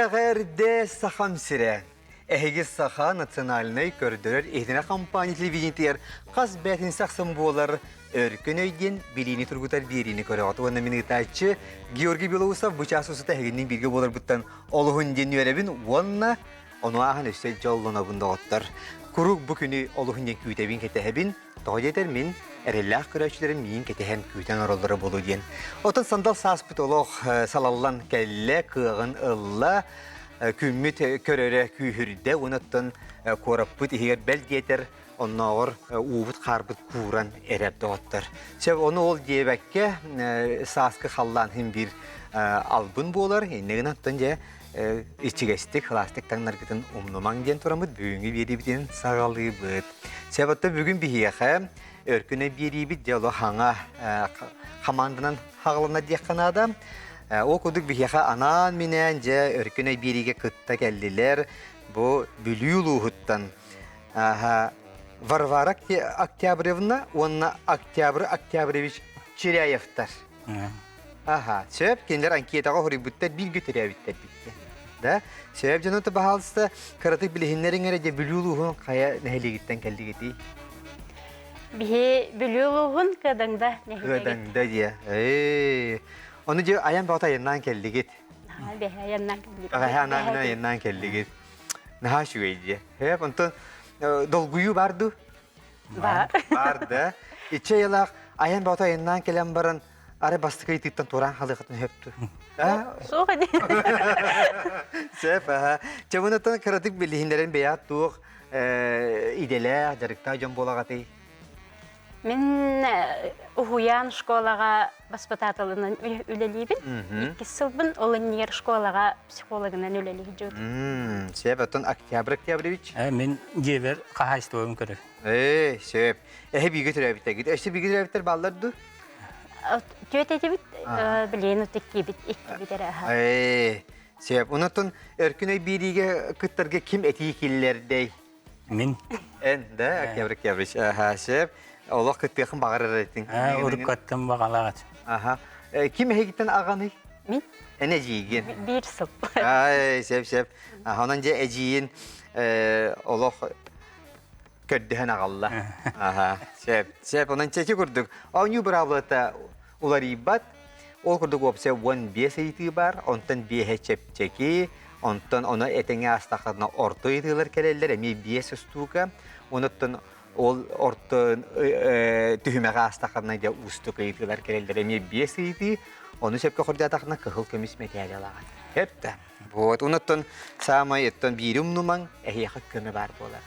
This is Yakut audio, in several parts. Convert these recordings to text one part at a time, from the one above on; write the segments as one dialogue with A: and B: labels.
A: Эҕэрдэ Сахам сирэ! Эһиги Саха национальнай көрдөрөр иһитинэр компания телевидениетигэр хас бээтинсэ ахсын буолар Өркөн өй диэн билиини тургутар биэриини көрөҕүт. Уонна мин ыытааччы Георгий Белоусов бу чаас устата эһигинниин бииргэ буоларбыттан олуһун диэн үөрэбин уонна ону ааһан өссө дьоллонобун доҕоттор. Куруук бу күнү олуһун диэн күүтэбин, кэтэһэбин. Тоҕо диэтэр мин эрэллээх көрөөччүлэрим миин кэтэһэн күүтэн олороллоро буолуо диэн. Оттон сандал сааспыт олох салаллан кэллэ, кыаҕын ылла, күммүт көрөрө күүһүрдэ уонна оттон куораппыт иһигэр бэл диэтэр оннооҕор уубут-хаарбыт кууран эрэр доҕоттор. Сөп, ону ол диэбэккэ сааскы халлаан иһин биир албын буолар. Иннэ гынан оттон дьэ ичигэстик, кылаастык таҥнаргытын умнумаҥ диэн тураммыт бүгүҥҥү биэриибитин саҕалыыбыт. Сөп, бүгүн биһиэхэ өркүнэ биэриибит дьэ олох хаҥа хамаанданан хаҕылана диэххэ наада. Ол курдук биһиэхэ анаан-минээн дьэ өркүнэ биэриигэ кытта кэллилэр. Бу Бүлүү улууһуттан Варвара Октябревна уонна Октябрь Октябревич Чиряевтар. Аха, сөп, кинилэр анкетаҕа хоруйбуттар, бииргэ төрөөбүттэр биттэ. Да? Сөп дьону баһаалыста кыратык билиһиннэриҥ эрэ дьэ Бүлүү улууһун хайа нэһилиэгиттэн кэллигитий?
B: Биһи Бүлүү улууһун Кыадаҥда нэһилиэгиттэн.
A: Кыадаҥда диэ. Ээ. Ону дьэ айан баҕата айаннаан кэллигит.
B: Бэһэ айаннаан кэллигит.
A: Бэһэ анаан айаннаан кэллигит. Наһаа үчүгэй диэ. Сөп, онтон долгуйуу бар дуу?
B: Бар.
A: Бар да. Иччэ айылаах айан баҕата айаннаан кэлэн баран арай бастакы ыйытыыттан туораан халыахатын сөптү.
B: Суох ини.
A: Сөп, аха. Чэ, мунаттан кыратык билиһиннэрэн бэйэҕит туох идэлээх, дьарыктаах дьон буолаҕатый?
B: Мин уһуйаан школаҕа баспытааталынан үлэлиибин. Иккис сылбын ол иннигэр школаҕа психологынан үлэлии сылдьыбытым.
A: Сөп, оттон Октябрь Октябревич?
C: Мин дьиэбэр хаһаайыстыбабын көрөр.
A: Ээ, сөп. Эһи бииргэ төрөөбүттэргит. Өссө бииргэ төрөөбүттэр бааллар дуу?
B: Түөт этибит, билигин иккибит, иккибит эрэ аһа.
A: Ээ, сөп. Онон Өркүн өй биэриигэ кыттарга ким этии киллэрдэй?
C: Мин.
A: Эн, да, Октябрь Октябрьевич. Аха, сөп. Олох кыттыахын баҕарар этиҥ.
C: Уруккаттан баҕалаах этим.
A: Аха. Ким эһигиттэн аҕаный?
B: Мин.
A: Эн эдьиийгин.
B: Биир сыл.
A: Ай, сөп, сөп. Онон дьэ эдьиийин олох көрдөһөн аҕалла. Аха, сөп. Сөп, онон чэчи курдук. Оонньуу быраабылата уларыйбат. Ол курдук уопсай 15 ыйытыы баар, онтон биэһэ чэпчэки, онтон ону этэҥҥэ аастаххына орто ыйытыылар кэлэллэр, эмиэ биэс устуука. Онуттан ол орто түһүмэҕи аастаххына дьэ уустук ыйытыылар кэлэллэр, эмиэ биэс ыйытыы. Ону сөпкө хордоотоххуна кыһыл көмүс мэтээли ылаҕын. Сөп да? Вот, онуттан саамай оттон биири умнумаҥ, эһиэхэ көмө баар буолар.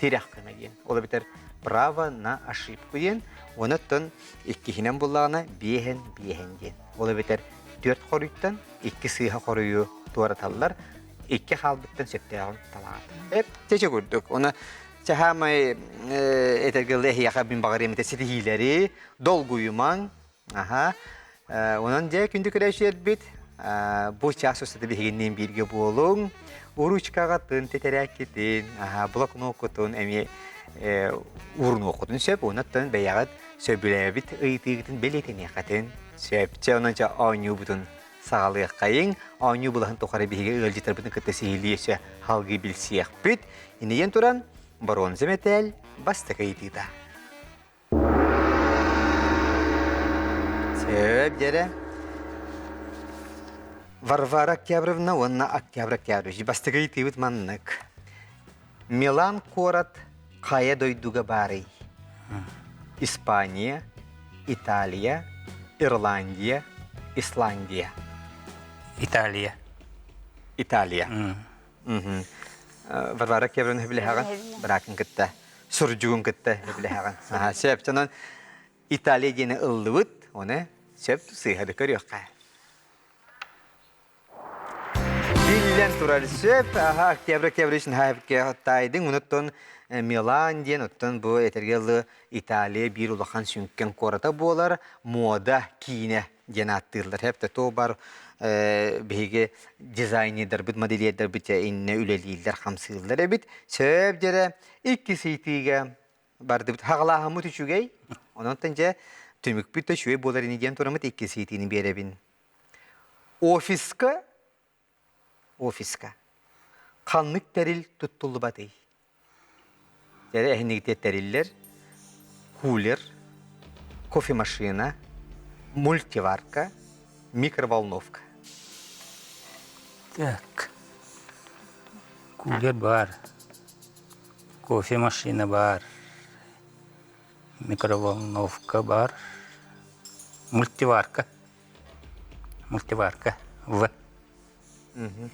A: Тирэх көмө диэн. Ол эбэтэр право на ошибку диэн. Онуттан иккиһинэн буллаҕына биэһэн биэһэн диэн. Ол эбэтэр түөрт хоруйтан икки сыыһа хоруйу туораталлар, икки хаалбыттан сөптөөҕүн талаҕат. Эп чэчэ курдук. Оны чаһаамай этэргэ эһиэхэ мин баҕарыам этэ ситиһиилэри, долгуйумаҥ, Аха. Онон дьэ күндү көрөөччүлэрбит, бу чаас устата биһигинниин бииргэ буолуҥ. Уручкаҕытын, тэтэрээккитин, блокноккутун эмиэ уурунуоххутун сөп. Онон бэйэҕит сөбүлээбит ыйытыыгытын бэлиэтэниэххитин сөп. Чэ, онон дьэ оонньуубутун саҕалыаххайыҥ. Оонньуу былаһын тухары биһиги ыалдьыттарбытын кытта сиһилии өссө салгыы билсиэхпит. Иннигин туран, боруонза мэтээл бастакы ыйытыыта. Сөп дьэрэ. Варвара Октябрьевна уонна Октябрь Октябрьевич бастакы ыйытыыбыт маннык. Милан куорат хайа дойдуга баарый? Испания, Италия, Ирландия, Исландия.
C: Италия.
A: Италия. Варвара Октябрьевна билэһэҕин быраакын кытта сурдьугун кытта билэһэҕин. Аха, сөп. Онон Италия диэни ыллыбыт, оны сөп сыыһа да көрүөххэ. Биллэн турар сөп. Аха, Октябрь Октябрьевич наһаа таайдыҥ. Онуттан Милан диэн, оттон бу этэргэ дылы Италия биир улахан сүҥкэн куората буолар. Мода киинэ диэн ааттыыллар. Хэп то бар биһиги дизайнердарбыт, модельердарбыт иннэ үлэлииллэр, хамсыыллар эбит. Сөп дьэрэ иккис ыйытыыга бардыбыт. Хаҕалааһыммыт үчүгэй. Онон дьэ түмүкпүт да үчүгэй буолар ини диэн тураммыт иккис ыйытыыны биэрэбин. Офиска. Офиска. Ханнык тэрил туттуллубатый? Дьэ, эһинигитэ тэриллэр кулер, кофемашина, мультиварка, микроволновка.
C: Так. Кулер бар. Кофемашина бар. Микроволновка бар. Мультиварка. Мультиварка. В.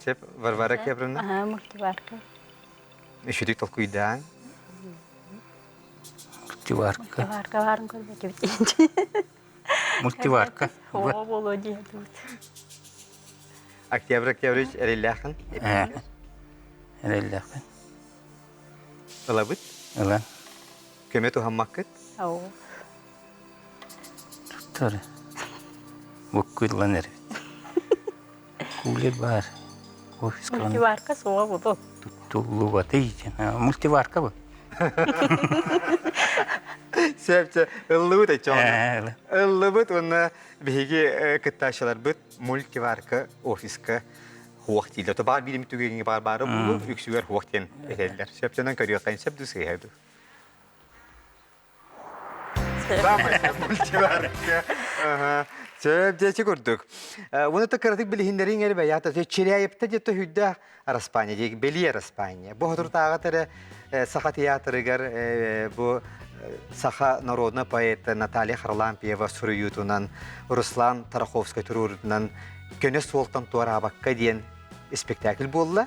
A: Сөп, Варвара Кебровна.
B: Ага, мультиварка.
A: Үчүгэй толкуйдаан.
C: Мультиварка.
B: Мультиварка баарын көрбөтүбүт.
C: Мультиварка.
B: Оо, боло диэтибит.
A: Октябрь Октябрьевич эрэллээхин.
C: Эрэллээхпин.
A: Ылабыт?
C: Ылан.
A: Көмө туһаммаккыт?
B: Оо.
C: Туттар. Буккуйлан эрбит. Кулер баар. Офиска
B: Мультиварка суоҕа буолуо.
C: Туттуллубатый Мультиварка бу.
A: Сөп, сөп. Ыллыбыт оччоҕуна. Ыллыбыт уонна биһиги кыттааччыларбыт мультиварка офиска хуох дииллэр. То баар биирим түгэҥҥэ баар баара буолуо, үксүгэр хуох диэн этэллэр. Сөптөнөн көрүөххэ сөп дуу сыыһа дуу. Сөп дьэчи курдук. Уну та кыратык билиһиннэриҥ эрэ бэйата Чиряевта диэт хүддээх Араспаанньа диэки бэлиэ Араспаанньа. Бу хотуртааҕыт эрэ Саха театрыгар бу саха народная поэта Наталья Харлампьева суруйуутунан Руслан Тараховскай туруорутунан көнө суолтан туораабакка диэн спектакль буолла.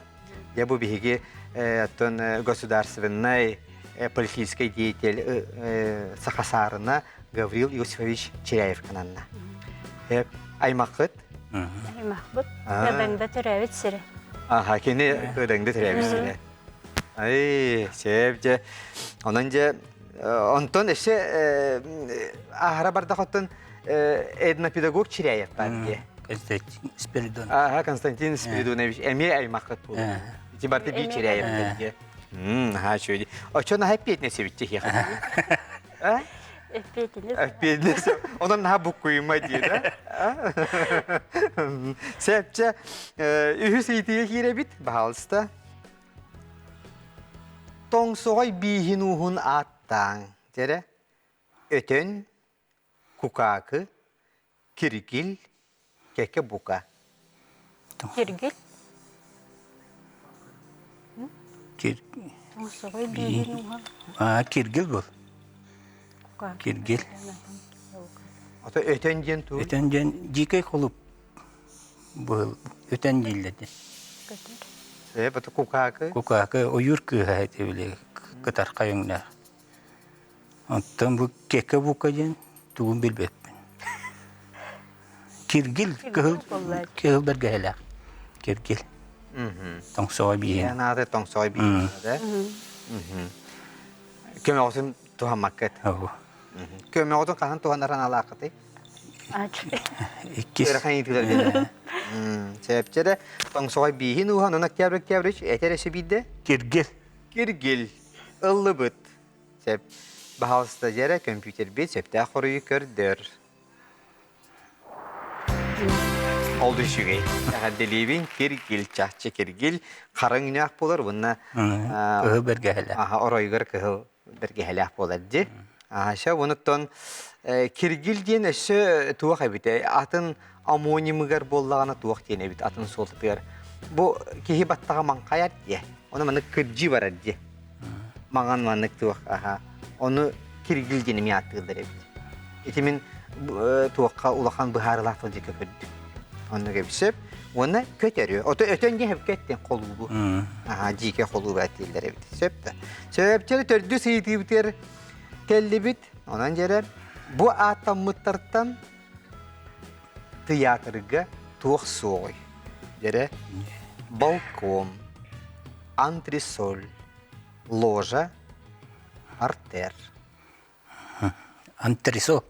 A: Дьэ бу биһиги оттон государственнай политическай деятель Саха Саарына Гаврил Иосифович Чиряев ананна. Аймаққыт?
B: Аймақпыт. Кыдаңда төрөөбүт сирэ.
A: Аха, кини Кыдаңда төрөөбүт сирэ. Ай, сөп дьэ. Онон дьэ, онтон өссө аһара бардах оттон этнопедагог Чиряев бар дии.
C: Константин Спиридонович.
A: Ага, Константин Спиридонович эмиэ аймаққыт буолар. Ити барыта биир Чиряевтар дии. Наһаа үчүгэй. Оччо наһаа эппиэтинэс эбит дии А?
B: Эппиэтинэс.
A: Эппиэтинэс. Онон наһаа буккуйума дии да? Сөпчө үһүс ыйытыыга киирэбит, баһаалыста. Тоҥсоҕой бииһин ууһун ааттааҥ. Дьэрэ, өтөн, кукаакы, Киргил, кэкэ-бука.
B: Киргил?
C: Кир...
B: Тоҥсоҕой бииһин ууһа.
C: Аа, киргил был. Киргил.
A: Ото өтөн диэн тугуй?
C: Өтөн диэн дьиикэй холуп быһыл өтөн дииллэр диэн.
B: Көтөр.
A: Э, бата кукаакы.
C: Кукаакы ойуур кыыһа этэ били кытархай өҥнөөх. Оттон бу кэкэ-бука диэн тугун билбэппин. Киргил кыһыл кыһыл бэргэһэлээх. Киргил. Тоҥсоҕой бииһин.
A: Анааты тоҥсоҕой бииһин да. Көмөҕүтүн туһаммаккыт. Көмөҕүтүн хаһан туһанар аналааххытый?
C: Иккис.
A: Ыарахан ыйытыылар биэрэр. Сөпчө тоҥсоҕой бииһин ууһан, он Октябрь Октябрьевич этэр өссө биирдэ?
C: Киргил.
A: Киргил. Ыллыбыт. Сөп. Баһаалыста дьэрэ көмпүүтэрбит сөптөөх хоруйу көрдөр. Ол да үчүгэй. Эҕэрдэлиибин киргил, чахчы киргил, хара өҥнөөх буолар уонна
C: Кыһыл бэргэһэлээх.
A: Аха, оройугар кыһыл бэргэһэлээх буолар дии. Аха, онуттан киргил диэн өссө туох эбит атын омонимыгар буоллаҕына туох диэн эбит атын суолтатыгар. Бу киһи баттаҕа маҥхайар диэ. Ону маннык кырдьыы барар диэ. Маҥан маннык туох аха ону киргил диэн эмиэ ааттыыллар эбит. Ити мин туохха улахан быһаарылаах тылдьыкка көрдүм. Оннук эбит сөп. Уонна көтөрү. Ото өтөн диэн сөпкө эттин холуубу. Аха дьиикэ холууба дииллэр эбит. Сөп да. Сөпчөрү төрдүс ыйытыыбытыгар кэллибит. Онон дьэрэ бу ааттаммыттартан тыйаатырга туох суоҕуй? Дьэрэ балкон, антресоль, ложа, артер.
C: Антресол.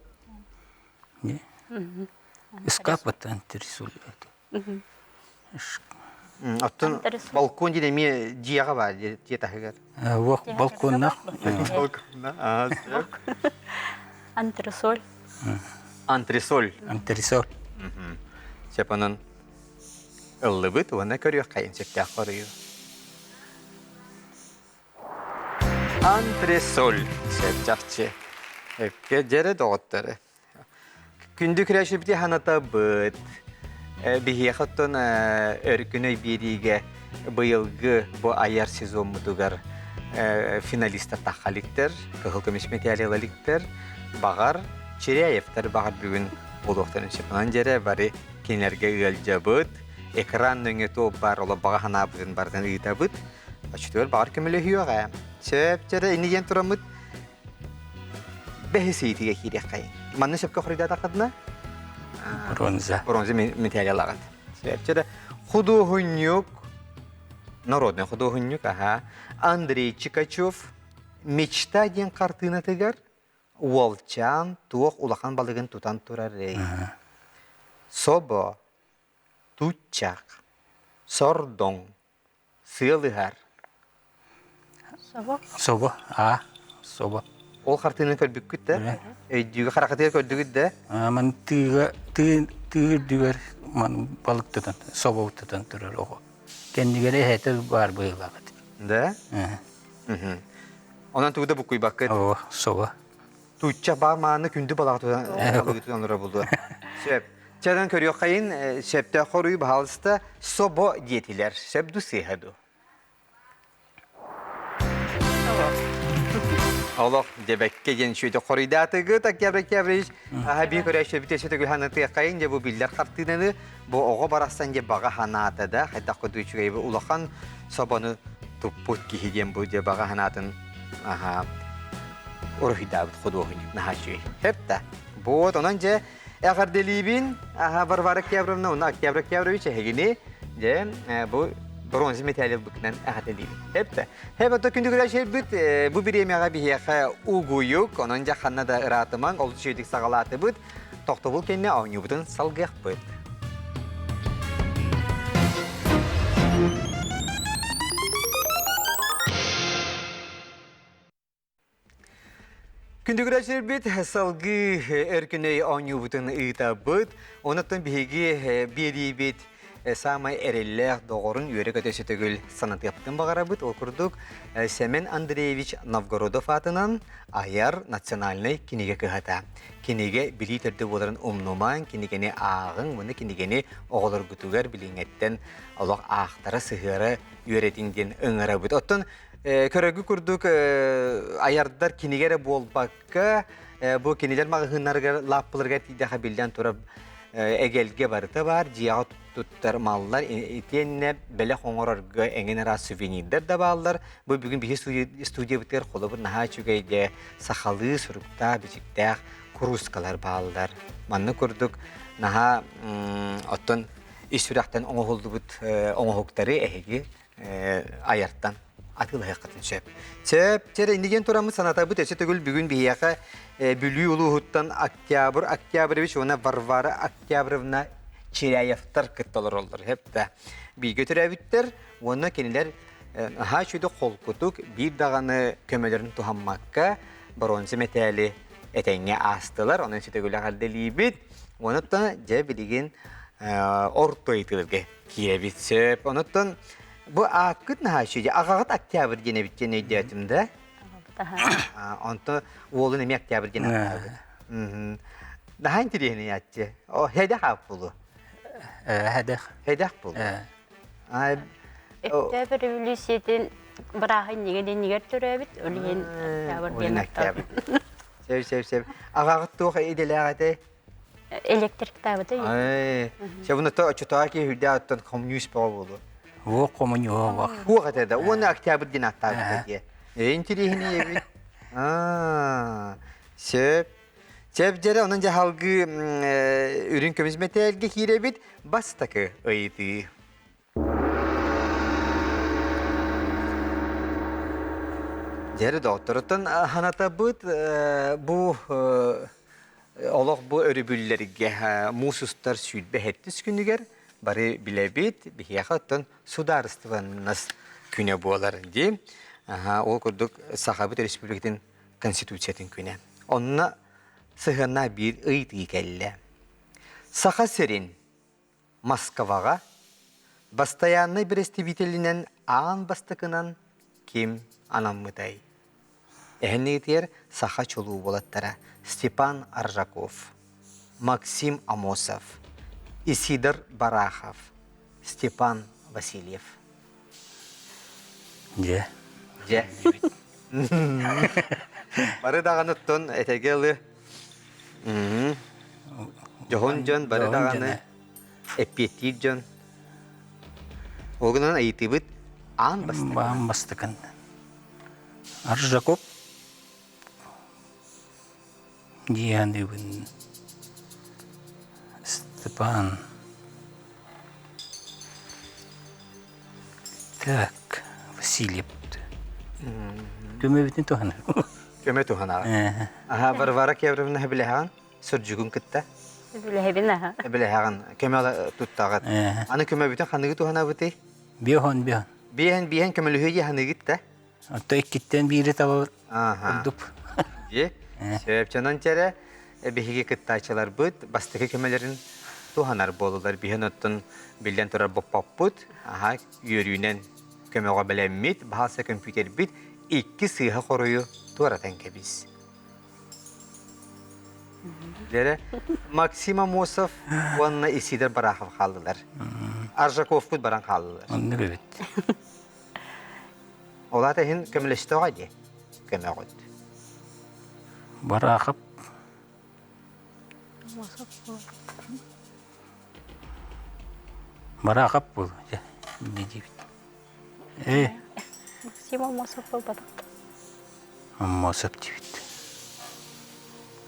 C: Ыскаап бата антресоль.
A: Оттон балкон диэн эмиэ дьиэҕэ баар дьиэ таһыгар.
C: Балконнах.
A: Балконна.
B: Антресоль.
A: Антресоль.
C: Антресоль.
A: Сөп онон. Ыллыбыт уонна көрүөххэйин сөптөөх хоруйу. Антресоль сөп чахчы. Өккө дьэрэ доҕоттору. Күндү күрэшибити ханатабыт. Биһиэхэ оттон өркүн өй биэриигэ быйылгы бу айар сезоммутугар финалистар тахха иликтэр, кыһыл көмүс мэтээли ыла иликтэр, баҕар Чиряевтар баҕар бүгүн буолуохтарын сөп. Онон дьэрэ бары кинилэргэ ыалдьабыт, экран нөҥүө туох баар олох баҕа санаабытын барытын ыытабыт. Оччотугар баҕар көмөлөһүөҕэ. Сөп, дьэрэ инни диэн тураммыт бэһис ыйытыыга киириэххэйиҥ. Манна сөпкө хоруйдаатаххытына
C: Бронза.
A: Бронза металл алаҕыт. Сөп, дьэрэ худуоһунньук, народный худуоһунньук, аха, Андрей Чикачев «Мечта» диэн хартыынатыгар Уолчаан туох улахан балыгын тутан турарый? Собо, туччах, сордоҥ, сыалыһар.
B: Собо.
C: Собо, а, собо.
A: Ол хартыынаны көрбүккүт да? Өйдүүгү харахытыгар көрдүгүт да?
C: Ман тыыга тыы тыы үрдүгэр ман балык тутан, собо тутан турар оҕо. Кэннигэр эһэтэ баар быһыылаах этэ.
A: Да? Онон тугу да буккуйбаккыт.
C: Оо, собо.
A: Туучча баар мааны күндү балаҕа тутан олоро булуо. Сөп. Чэдэн көрүөххэйин, сөптөөх хоруйу баһаалыста собо диэтилэр. Сөп ду сыыһа ду? Олох дебекке диэн шүйді хоруйдаатыгыт Октябрь Октябрьевич. Аха бии көрөөччү бүтөсө төгүл ханытыаххайын дьэ бу биллэр хартыынаны бу оҕо барахсан дьэ баҕа санаата да хайдах курдук үчүгэй бу улахан собону туппут киһи диэн бу дьэ баҕа санаатын аха уруһуйдаабыт худуоһунньук наһаа үчүгэй. Сөп да. Вот онон дьэ эҕэрдэлиибин аха Варвара Октябровна уонна Октябрь Октябрович эһигини дьэ бу бронза металл ылбыккынан эҕэрдэлиибин. Сөп да. Хэп ото күндүгүрэ шербит бу бириэмэҕэ биһиэхэ угуйук онон дьэ ханна да ыраатымаҥ олус үчүгэйдик саҕалаатыбыт Тохтобул кэннэ оонньуубутун салгыахпыт. Күндүгүрэ сирбит салгыы өркүнөй оонньуубутун ыытабыт. Онуттан биһиги биэриибит саамай эрэллээх доҕорун үөрэ-көтө сөтөгүл санатыахпытын баҕарабыт. Ол курдук Сэмэн Андреевич Новгородов аатынан айар национальнай кинигэ кыһата. Кинигэ билии төрдө буоларын умнумаҥ, кинигэни ааҕыҥ уонна кинигэни оҕолоргутугар билиҥҥэттэн олох аахтара сыһыара үөрэтиҥ диэн ыҥырабыт. Оттон көрөргү курдук айардар кинигэ эрэ буолбакка, бу кинилэр маҕаһыыннарыгар лааппыларыгар тиийдэхэ биллэн турар эгэлгэ барыта баар, дьиэҕэ туттар маллар итиэннэ бэлэх оҥорорго эҥин араас сувенирдэр да бааллар. Бу бүгүн биһи студиябытыгар холобур наһаа үчүгэйгэ сахалыы суруктаах, бичиктээх куруускалар бааллар. Маннык курдук наһаа оттон ис сүрэхтэн оҥоһуллубут оҥоһуктары эһиги айартан атыылаһыаххытын сөп. Сөп, чэр иннигин тураммыт санатабыт өссө төгүл бүгүн биһиэхэ Бүлүү улууһуттан Октябрь Октябревич уонна Варвара Октябревна Чиряевтар кытта олороллор. Сөп да. Бииргэ төрөөбүттэр уонна кинилэр наһаа үчүгэй холкутук биир даҕаны көмөлөрүн туһаммакка боруонса мэтээли этэҥҥэ аастылар. Онон өссө төгүл эҕэрдэлиибит. Онуттан дьэ билигин орто ыйытыыларга киирэбит сөп. Онуттан бу ааккыт наһаа үчүгэй. Аҕаҕыт Октябрь диэн эбит диэн өйдөөтүм да. Онто уолун эмиэ Октябрь диэн ааттаабыт. Наһаа интириэһинэй аатчы. О, хэдэх аат буолуо.
C: Хэдэх.
A: Хэдэх буолуо.
B: Өктөөп революциятын бырааһынньыгын иннигэр төрөөбүт, ол иһин Октябрь диэн
A: Октябрь. Сөп, сөп, сөп. Аҕаҕыт туох идэлээх этэй?
B: Электриктаабыта.
A: Ай, Сөбүн то оччотоҕо киһи үрдээх оттон коммунист бөҕө буолуо.
C: Уо коммунист
A: Хуох этэ да. Уонна Октябрь диэн ааттаабыта дии. Интириэһинэй эбит. Аа, сөп. Сөп дьэрэ, онон дьаһалгыы үрүҥ көмүс мэтээлгэ киирэбит. Бастакы ыйытыы. Дьэрэ доҕотторуттан ханатабыт бу олох бу өрөбүллэргэ муус устар 27 күнүгэр бары билэбит биһиэхэ оттон судаарыстыбаннас күнэ буолар дии. Ол курдук Сахабыт Республикатын Конституциятын күнэ. Онно сыһыаннаах биир ыйытыы кэллэ. Саха сирин Москваҕа. Бастайааннай бэрэстэбиитэлинэн аан бастакынан ким анаммытай? Эһэннигитигэр саха чулуу уолаттара Степан Аржаков, Максим Амосов, Исидор Барахов, Степан Васильев.
C: Дьэ.
A: Дьэ. Бары даҕаны оттон этэгэ ылы. Дьоһун дьон бары даҕаны эппиэттиир дьон. Ол гынан ыйытыыбыт аан бастакы.
C: Аан бастакын. Аржаков диэханыбын Степан. Так, Васильев. Көмөбүтүн туһанар.
A: Көмө туһанар. Аха, Варвара Кевровна билэһэҕин сурдьугун кытта.
B: Билэһэбин аха.
A: Билэһэҕин көмө туттаҕыт. Аны көмөбүтүн ханыгы туһанабытый?
C: Биохон биохон.
A: Биэһэн биэһэн көмөлөһүө дии ханыгыт да?
C: Отто иккиттэн биири табабыт курдук.
A: Дьи, сөпчөнөн чэрэ биһиги кыттааччыларбыт бастакы көмөлөрүн туһанар буолулар. Биһин оттон биллэн турар боппоппут, аха үөрүүнэн көмөҕө бэлэммит, баһаалса көмпүүтэрбит икки сыыһа хоруйу туоратан кэбис. Дьэрэ Максим Амосов уонна Исидор Барахов хааллылар. Аржаковпут баран хааллылар.
C: Оннук эбит.
A: Ол аата иһин көмөлөстөҕө дии көмөҕүт.
C: Барахов. Барахов был. Не диибит. Э.
B: Максим Амосов буолбатах.
C: Амосов диибит.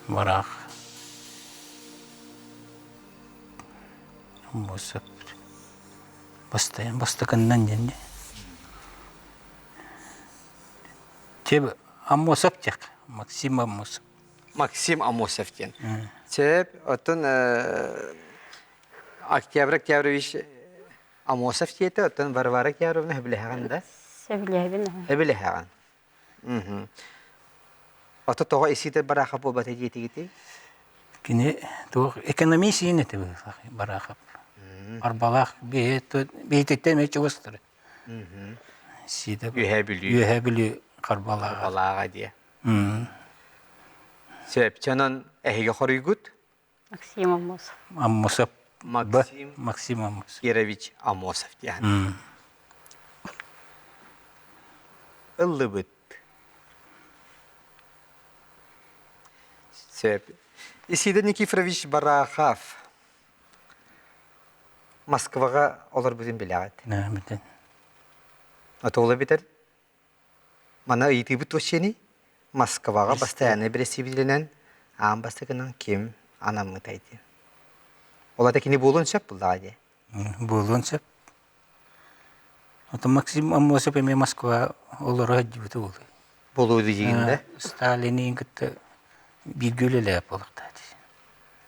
C: Барах. Амосов. Бастайан бастакыннан диэн Тебе Амосов тех Максим Амосов.
A: Максим Амосов диэн. Сөп, оттон Октябрь Октябрович Амосов диэтэ, оттон Варвара Октябровна сөбүлэһэҕин да?
B: Сөбүлэһэбин.
A: Сөбүлэһэҕин. Ото тоҕо Исидор Барахов буолбата диэтигитий?
C: Кини туох экономист иин этэ Барахов. Арбалаах бэйэтиттэн эмиэ чугастар. Сиидэ
A: Үөһээ Бүлүү.
C: Үөһээ Бүлүү Харбалааҕа.
A: Харбалааҕа диэ. Сөп, чонон эһиги хоруйгут?
B: Максим Амосов.
C: Амосов.
A: Максим,
C: Максим Амосов.
A: Кирович Амосов диэн. Ыллыбыт. Сөп. Исида Никифорович Барахов Москваҕа олорбутун билэҕит.
C: Бүтүн.
A: Отуола бүтэр. Мана ыйытыыбыт туох Москваҕа бастайааннай бэрэсиэбилинэн аан бастакынан ким анаммытай диэн. Ол ата кини буолуон сөп буллаҕа дии.
C: Буолуон сөп. Ото Максим Аммосов эмиэ Москва олоро сылдьыбыта буолуо.
A: Буолуо дигин да?
C: Сталиниин кытта бииргэ үлэлээбит буолуохтаах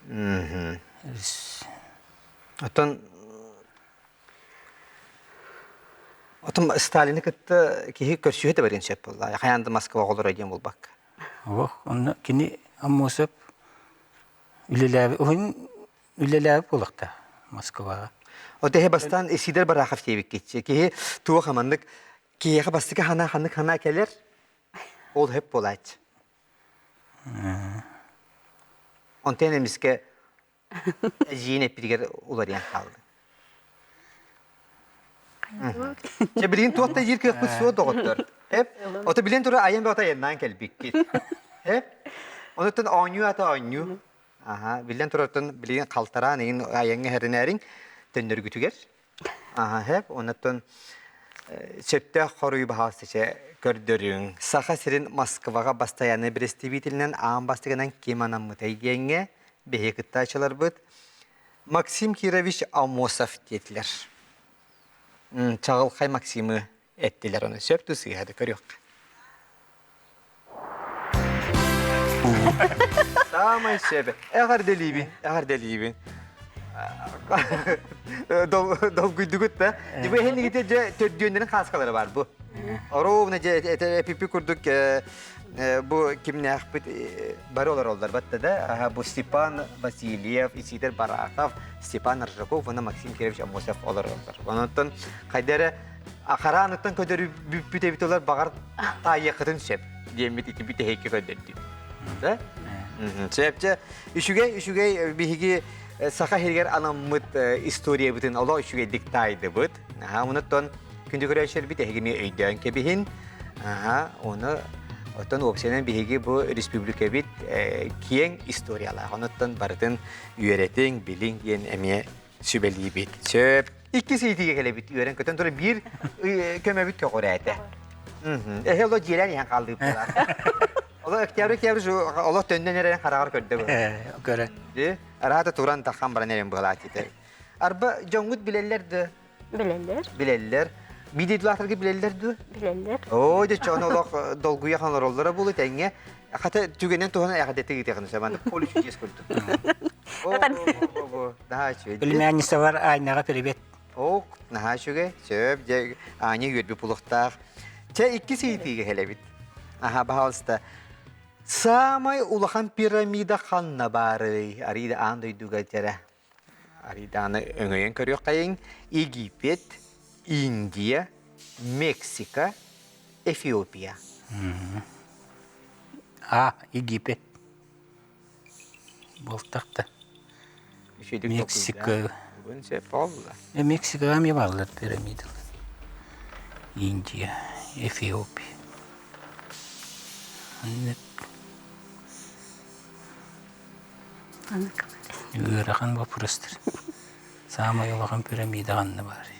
A: дии. Оттон Отон Сталины кытта киһи көрсүһэ да барыан сөп буолла. Хайаан да Москваҕа олоро диэн буолбакка.
C: Ох, онно кини Аммосов үлэлээбит, уһун үлэлээбит буолуохтаах Москваҕа.
A: От эһи бастаан Исидор Барахов диэбиккитчи. Киһи туох аманнык киһиэхэ бастакы ханаа ханнык ханаа кэлэр, ол хөп буолааччы. Онтон эмискэ Эдьиийин эппитигэр уларыйан хаалла. Чэ, билигин туох да диир кыахпыт суох доҕоттор. Эп, ото билэн тура айан бөҕөтө айаннаан кэлбиккит. Эп, онуттан оонньуу ата оонньуу. Аха, биллэн турартан билигин халтараан игин айаҥҥа хэринээриҥ төннөргүтүгэр. Аха, хэп, онуттан сөптөөх хоруйу баһаалыста чэ көрдөрүҥ. Саха сирин Москваҕа бастайааннай бэрэстэбиитэлинэн аан бастакынан ким анаммытай диэҥҥэ биһиги кыттааччыларбыт Максим Кирович Амосов диэтилэр. Чаҕылхай Максимы эттилэр ону сөп да сыыһа да көрүөххэ. Саамай сөп. Эҕэрдэлиибин, эҕэрдэлиибин. Долгуйдугут да. Бу эһинигите дьэ төрдүөннэрин хааскалара бар бу. Ровно дьэ эпипи курдук. бу кимнээхпит бары олороллор батта да бу Степан Васильев, Исидор Барахов, Степан Аржаков уонна Максим Кирович Аммосов олороллор. Онон хайда эрэ хараанытtan көдөрү бүппүт эбит олор баҕар таайыаххытын сөп диэммит ити бүтэһикки көрдөрдүм. Да? Сөп чэ үчүгэй үчүгэй биһиги саха сиригэр анаммыт историябытын олох үчүгэйдик таайдыбыт. Аха, онуттан күндү көрөөччүлэрбит эһигини өйдөөн кэбиһин. Аха, оны оттон уопсайынан биһиги бу республикабит киэҥ историялаах. Онуттан барытын үөрэтиҥ, билиҥ диэн эмиэ сүбэлиибит. Сөп. Иккис ыйытыыга кэлэбит үөрэн көтөн туран биир көмөбүт көҕүрээтэ. Эһэ оло дьиэлээн иһэн хааллыыппылар. Оло октябрь октябрь олох төннөн эрэн хараҕар көрдө бу.
C: Көрө.
A: Араата туран тахан баран эрэн быһалаат дите. Арба дьоҥҥут билэллэр да?
B: Билэллэр.
A: Билэллэр. Биир билэллэр дуо?
B: Билэллэр.
A: Оо, дьэ чону олох долгуйа хонороллоро буолу тэҥҥэ. Хата түгэнэн туһана эҕэрдэтэ ыытыаҕын сөп. Поле чудес курдук. О, наһаа үчүгэй.
C: Племянницалар Аайнаҕа привет.
A: Ок, наһаа үчүгэй. Сөп, дьэ Аня үөрбүт булуохтаах. Чэ, иккис ыйытыыга кэлэбит. Аха, баһаалыста. Саамай улахан пирамида ханна баарый? Арида аан дойдуга дьэрэ. Ариданы өҥөйөн көрүөххэйиҥ. Египет, Индия, Мексика, Эфиопия.
C: А, Египет. Буолтах да. Мексика. Мексикаҕа эмиэ бааллар пирамидалар. Индия, Эфиопия. Ыарахан боппуруостар. Саамай улахан пирамида ханна баарый?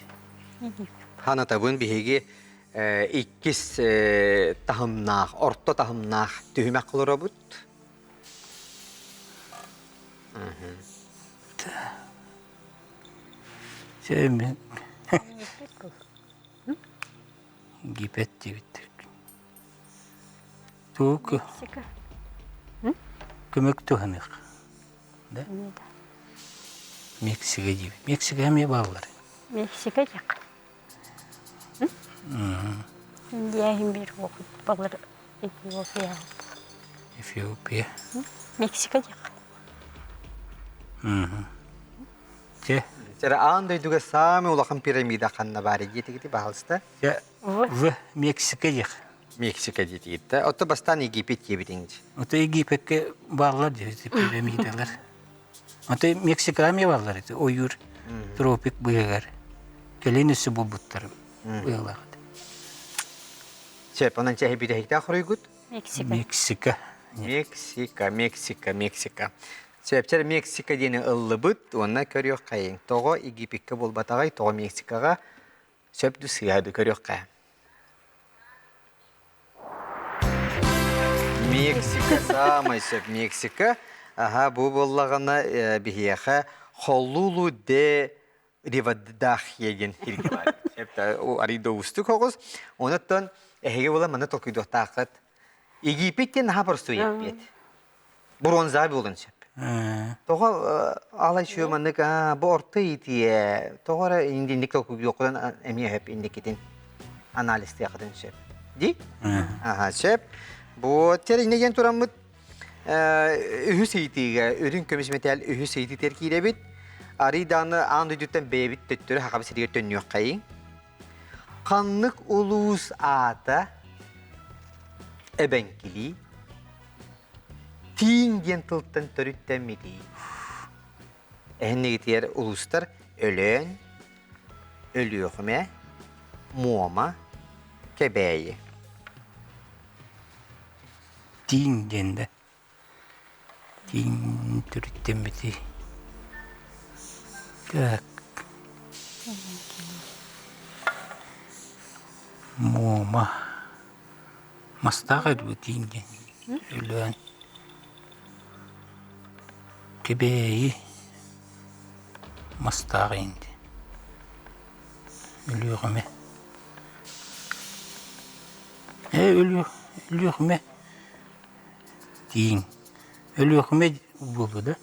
A: Ханатабын биһиги иккис таһымнаах, орто таһымнаах түһүмэх олоробут.
C: Гипет диэбиттэр. Тугу көмөк туһаныах. Да? Мексика диэбит. Мексика эмиэ бааллар.
B: Мексика диэх. Индия биир балар Эфиопия.
C: Эфиопия.
B: Мексика диэх.
C: Чэ.
A: Чэ, аан дойдуга саамай улахан пирамида ханна баар диэтигити баһалыста?
C: Чэ, В Мексика диэх.
A: Мексика диэтигит Отто бастаан Египет диэбитиҥ.
C: Ото Египекке бааллар диэбит пирамидалар. Ото Мексикаҕа эмиэ бааллар ити ойуур тропик быыһыгар. Кэлин өссө булбуттар быһыылаах.
A: Сөп, онон чэһи бүтэһиктээх хоруйгут?
B: Мексика.
C: Мексика.
A: Мексика, Мексика, Мексика. Сөпчөр Мексика диэни ыллыбыт уонна көрүөххэйиҥ. Тоҕо Египеккэ буолбатаҕай, тоҕо Мексикаҕа сөп ду сыыһа ду көрүөххэ. Мексика саамай сөп Мексика. Аха, бу буоллаҕына биһиэхэ Холлулу де Ривадахье диэн сиргэ баар. Арыйда уустук оҕус. Онуттан эһиги була маны толкуйдуохтааххыт. Египет диэн наһаа простой Египет. Бронза буолун сөп. Тоҕо алай үчүгэй маннык бу орто иитиэ тоҕо эрэ инник толкуйдуоххутун эмиэ сөп инникитин анализтыаххытын сөп. Ди? Аха сөп. Бу тэринэ диэн тураммыт үһүс ыйытыыга үрүҥ көмүс мэтээл үһүс ыйытыытыгар киирэбит. Арый даҕаны аан дойдуттан бэйэбит төттөрү Сахабыт сиригэр төннүөххэйиҥ. Ханнык улуус аата эбэҥкилии Тииҥ диэн тылтан төрүттэммитий? Эһиннигитигэр улуустар Өлөөн, Өлүөхүмэ, Муома, Кэбээйи.
C: Тииҥ диэн да Тииҥ төрүттэммитий. Так. Муома. Мастаах этибит тииҥ диэн. Өлөөн. Кэбээйи. Мастаах инди. Өлүөхүмэ. Ээ Өлүөхүмэ. Тииҥ. Өлүөхүмэ буолуо да?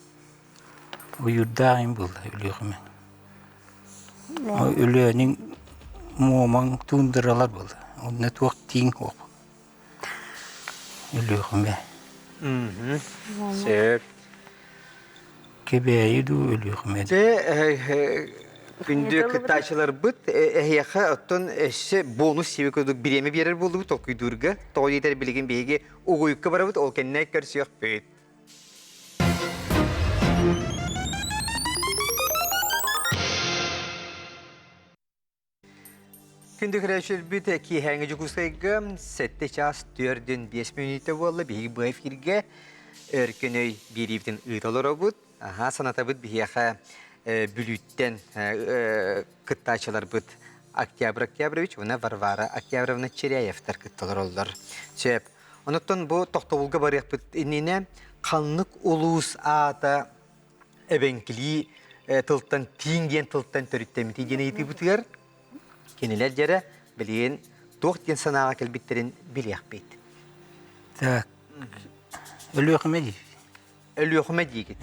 C: Ойуурдаах им буолла Өлүөхүмэ. Өлөөнүҥ Муомаҥ туундаралар буолла. Онно туох тииҥ суох. Өлүөхүмэ.
A: Сөп.
C: Кэбээйи дуу Өлүөхүмэ
A: Дьэ, күндү кыттааччыларбыт, эһиэхэ оттон өссө бонус сиэби курдук бириэмэ биэрэр буоллубут толкуйдуурга. Тоҕо диэтэр билигин биһиги угуйукка барабыт, ол кэннэ көрсүөхпүт. Күндү көрөөччүлэрбит киэһээҥи Дьокуускайга 7 чаас 4-5 мүнүүтэ буолла. Биһиги бу эфиргэ Өркөн өй биэриибитин ыыта олоробут. Аха, санатабыт биһиэхэ Бүлүүттэн кыттааччыларбыт Октябрь Октябрович уонна Варвара Октябровна Чиряевтар кытта олороллор. Сөп. Онуттан бу тохтобулга барыахпыт иннинэ ханнык улуус аата эбэҥкилии тылтан тииҥ диэн тылтан төрүттэммитий диэн ыйытыыбытыгар кинилэр дьэрэ билигин туох диэн санааҕа кэлбиттэрин билиэхпит.
C: Так, Өлүөхүмэ дии.
A: Өлүөхүмэ диигит.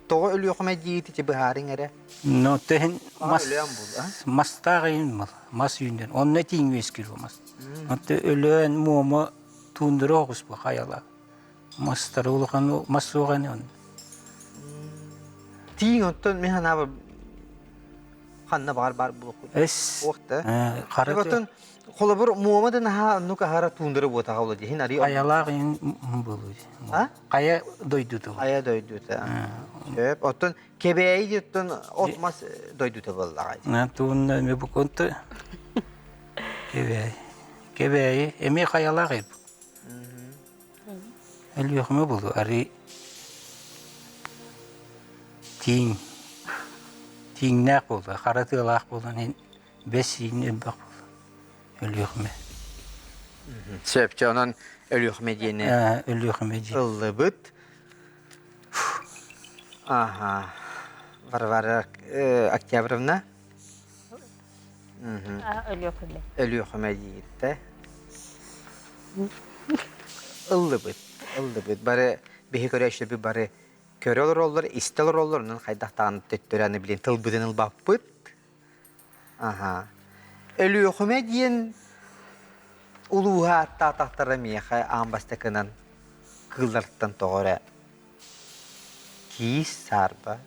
A: Тоҕо Өлүөхүмэ диигит ити быһаарыҥ эрэ.
C: Ну, төһүн мас мастаах ыйын мас үүннэр. Онно тииҥ үөскүүр мас. Онто Өлөөн, Муома, Туундура оҕус бу хайала. Мастары улахан мас суох ини онно.
A: Тииҥ оттон мин санаабар ханна баҕар баар буолуохпут.
C: Эс.
A: Уох да.
C: Хара
A: Оттон холобур Муома да наһаа оннук аһара туундара буотаҕа буолуо дии. Арыы
C: Хайалаах иһин буолуо.
A: А?
C: Хайа дойдута.
A: Хайа дойдута. Сөп. Оттон Кэбээйи диэттэн от мас дойдута буоллаҕа.
C: Туунна эми бу конто Кэбээйи. Кэбээйи эмиэ хайалаах эбит. Өлүөхүмэ булу арыы тииҥ тииҥнээх буолла, хара тыалаах буолан иһин бэс сиин элбэх буолла. Өлүөхүмэ.
A: Сөп, чэ онон Өлүөхүмэ диэни
C: Өлүөхүмэ диэн.
A: ыллыбыт. Аха. Варвара Октябровна.
B: Өлүөхүмэ.
A: Өлүөхүмэ дииртэ. Ыллыбыт, ыллыбыт. Бары биһи көрөөччүлэрбит бары көрө олороллор, истэ олороллор, онон хайдах даҕаны төттөрү аны билин тылбытын ылбаппыт. Аха. Өлүөхүмэ диэн улууһа ааттаатахтара миэхэ аан бастакынан кыыллартан тоҕо эрэ киис саарба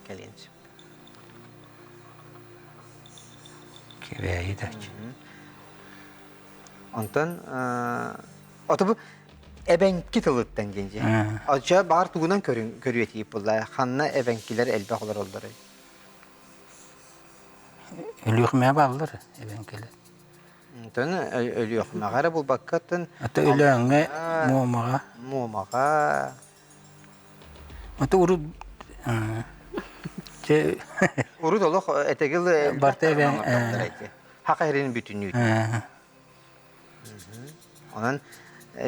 A: кэлиэн сөп.
C: Кэбээйи да.
A: Онтон ото бу эбэҥки тылыттан диэн дьиэ. Оччо баар тугунан көрүҥ көрүө тиийип булла. Ханна эбэҥкилэр элбэх олороллорой?
C: Өлүөхүмэ бааллар эбэҥкилэр.
A: Онтон Өлүөхүмэҕэ эрэ булбакка оттон
C: Ата Өлөөҥҥө, Муомаҕа.
A: Муомаҕа.
C: Ата урут чэ
A: Урут олох этэгил
C: барта эбэн
A: Хака эрин бүтүннүүтэ. Онон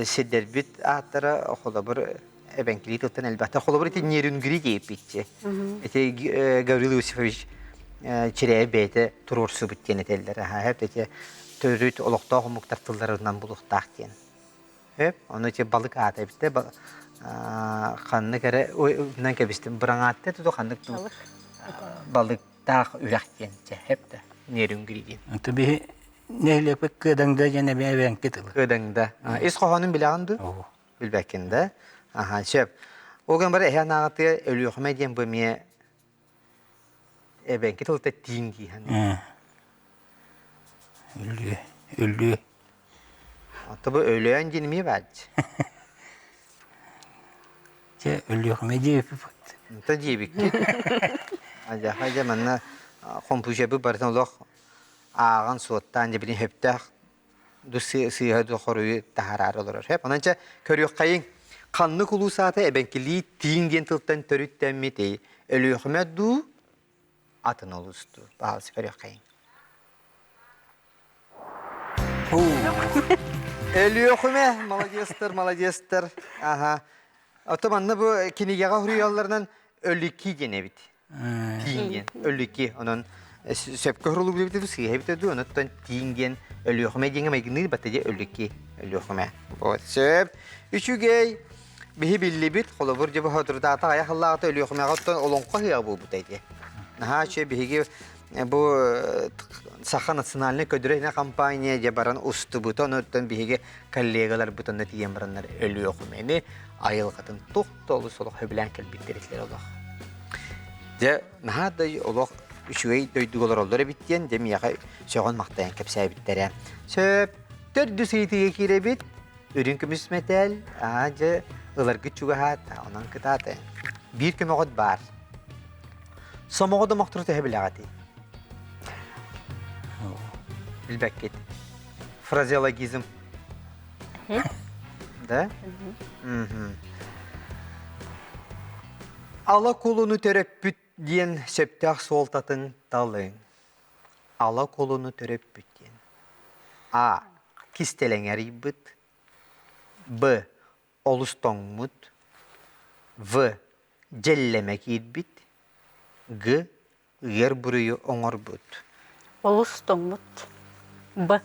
A: сирдэрбит ааттара холобур эбэҥкилии тылтан элбэхтэр. Холобур ити Нерюнгри диэппитчи. Ити Гаврил Иосифович Чирээйи бэйэтэ туруорсубут диэн этэллэр. Аһа, ити төрүт олохтоох омуктар тылларынан булуохтаах диэн. Хөп, ону ити балык аата эбитэ ханнык эрэ ой кэбистим быраҥаатта туту ханнык балыктаах үрэх диэн чэ хөп да Нерюнгри диэн.
C: Аты биһи нэһилиэкпит Кыадаҥда диэн эбээ эбэҥки тылы.
A: Кыадаҥда. Ис хоһоонун билэҕин дуу? Билбэккин да? Аха, сөп. Ол гынан баран эһэ анааҕытыгар Өлүөхүмэ диэн бу эмиэ эбэҥки тылыта тииҥ дии саныыбын.
C: Өлүө, өлүө.
A: Ото бу Өлөөн диэн эмиэ баар дии.
C: Чэ, Өлүөхүмэ диэбиппит.
A: Онто диэбиккит. Адьаха дьэ манна компьютербыт барытын олох ааҕан суоттаан дьэ билин сөптөөх ду сыыһа ду хоруйу таһаараары олорор. Сөп. Онон чэ көрүөххэйиҥ. Ханнык улуус аата эбэҥкилии тииҥ диэн тылтан төрүттэммитий? Өлүөхүмэ дуу, атын улуус дуу? Баһаалыста көрүөххэйиҥ. Өлүөхүмэ, молодецтар, молодецтар. Аха. Ото манна бу кинигэҕэ суруйалларынан Өлүки диэн эбит. Тииҥ диэн. Өлүки. Онон сөпкө суруллубут эбитэ дуу, сыыһа эбитэ дуу, онуттан тииҥ диэн Өлүөхүмэ диэҥҥэ майгынныыр батта дьэ Өлүки. Өлүөхүмэ. Вот сөп. Үчүгэй. Биһи биллибит, холобур, дьэ бу соторутааҕыта аҕыйах сыллааҕыта Өлүөхүмэҕэ оттон олоҥхо ыһыаҕа буолбута ити. Наһаа үчүгэй биһиги. бу Саха национальнай көдүрэ компания дьэ баран устубута, онуттан биһиги коллегаларбыт онно тиийэн бараннар Өлүөхүмэни айылҕатын туох да олус олох сөбүлээн кэлбиттэр этилэр олох. Дьэ, наһаа да олох үчүгэй дойдуга олороллор эбит диэн дьэ миэхэ сөҕөн-махтайан кэпсээбиттэрэ. Сөп, төрдүс ыйытыыга киирэбит. Үрүҥ көмүс мэтээл, аа дьэ, ыларгыт чугаһаата, онон кытаата. Биир көмөҕүт баар. Сомоҕо домохтору төһө билэҕитий? Билбэккит. Фразеологизм. Да? Ала кулуну төрөппүт диэн сөптөөх суолтатын талыҥ. Ала кулуну төрөппүт диэн. А. Кистэлэҥ арыйбыт. Б. Олус тоҥмут. В. Дьэллэмэ киирбит. Г. Ыар буруйу оҥорбут.
B: Олус тоҥмут. Б.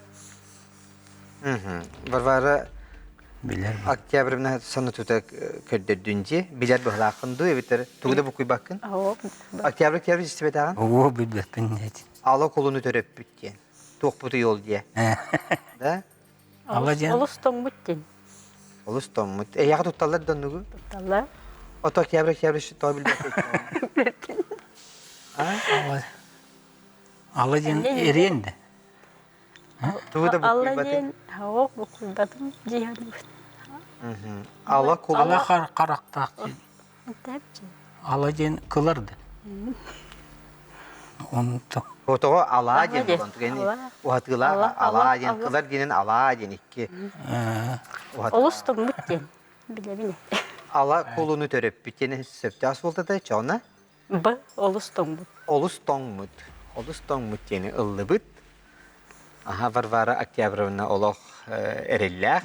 A: Варвара
C: Билэр.
A: Октябрьевна сонутута көрдөрдүн дии. Билэр быһылааххын дуу эбэтэр тугу да букуйбаккын? Октябрь Октябрь истибэтэҕин?
C: Оо, билбэппин диэтин.
A: Ала кулуну төрөппүт диэн. Туохпутуй ол диэ? Да?
C: Ала диэн.
B: Олус тоҥмут диэн.
A: Олус тоҥмут. Эйиэхэ тутталлар да оннугу?
B: Тутталлар.
A: Ото Октябрь Октябрь тоҕо билбэппин.
C: Ала. Ала диэн эриэн да.
A: Тугу да
B: Алла
A: буккуйбатым.
B: диэн оҕо буккуйбатым дии саныыбын.
A: Ала кулун.
C: Ала харахтаах диэн. Ала диэн кылар да. Онто.
A: Отоҕо алаа диэн буолан түгэни уһатыылаах алаа диэн кылар диэнин алаа диэн икки.
B: Олус тоҥмут диэн билэбин.
A: Ала кулуну төрөппүт диэн сөптөөх суолтата чоҕуна?
B: Б олус тоҥмут.
A: Олус тоҥмут. Олус тоҥмут диэни ыллыбыт. Аха Варвара Октябровна олох эрэллээх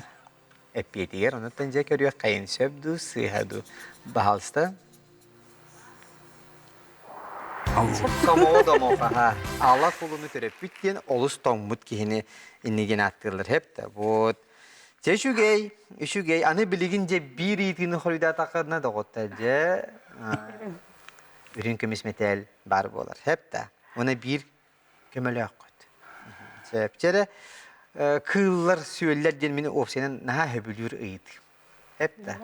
A: эппиэтигэр онуттан дьэ көрүөххэйин сөп дуу, сыыһа дуу. Баһаалыста. Сомоҕо домох аха. Ала кулуну төрөппүт диэн олус тоҥмут киһини иннигин ааттыыллар хэп да. Вот. Дьэ үчүгэй, үчүгэй. Аны билигин дьэ биир ыйытыыны хоруйдаатаххына доҕоттор дьэ үрүҥ көмүс мэтээл баар буолар. Хэп да. Уонна биир көмөлөөххүт. Сөп. Дьэ эрэ кыыллар, сүөллэр диэн мин уопсайынан наһаа сөбүлүүр ыйытыым. Хэп да.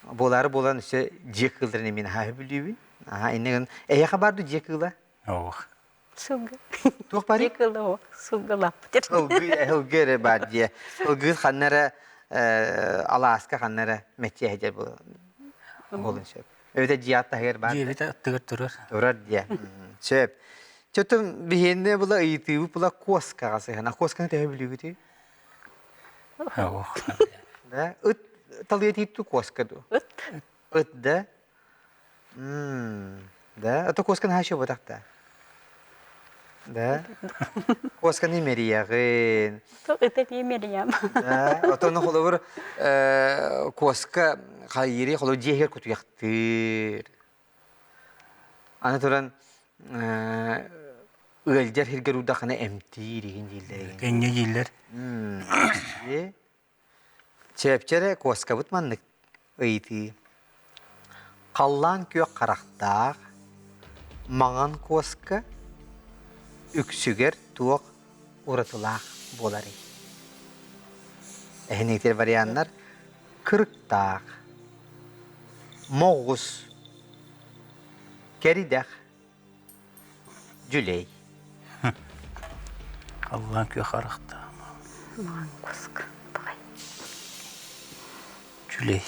A: Буолаары буолан өссө дьиэ кыылларын эмиэ наһаа сөбүлүүбүн. Аха, иннэ гынан эһиэхэ баар дуу дьиэ кыыла?
C: Ох.
B: Сылгы.
A: Туох баарый?
B: Дьиэ кыыла ох, сылгылааппыт.
A: Ылгы, ылгы эрэ баар дьиэ. Ылгы ханна эрэ алааска ханна эрэ мэччиэһэ дьэ буолун сөп. Эбэтэ дьиэ аттаһыгар баар.
C: Дьиэбит аттыгар турар.
A: Турар дьиэ. Сөп. Чөтүм биһиэннэ була ыйытыыбыт була куоскаҕа сыһана. Куосканы төһө билүүгүтүй?
C: Ох.
A: Да? Ыт талыа тиитту куоска ду?
B: Ыт.
A: Ыт да? Да? А то куосканы хаачы ботах да. Да? Куосканы мерияҕын.
B: Ыты мериям.
A: Да? Отон холобур куоска хайыри холобур дьиэһигэр кутуйахтыыр. Аны туран ыалдьар сиргэр уурдаххына эмтиир игин дииллэр.
C: Кэнньэ дииллэр.
A: Чэпчэрэ куоскабыт маннык ыйытыы. Халлаан күөх харахтаах, маҥан куоска үксүгэр туох уратылаах буоларый? Эһиниитир варианнар кырыктаах, моҕус, кэридэх, Дьүлэй.
C: Халлаан күөх харахтаах.
B: Маҥан куоска баҕай.
C: Дьүлэй.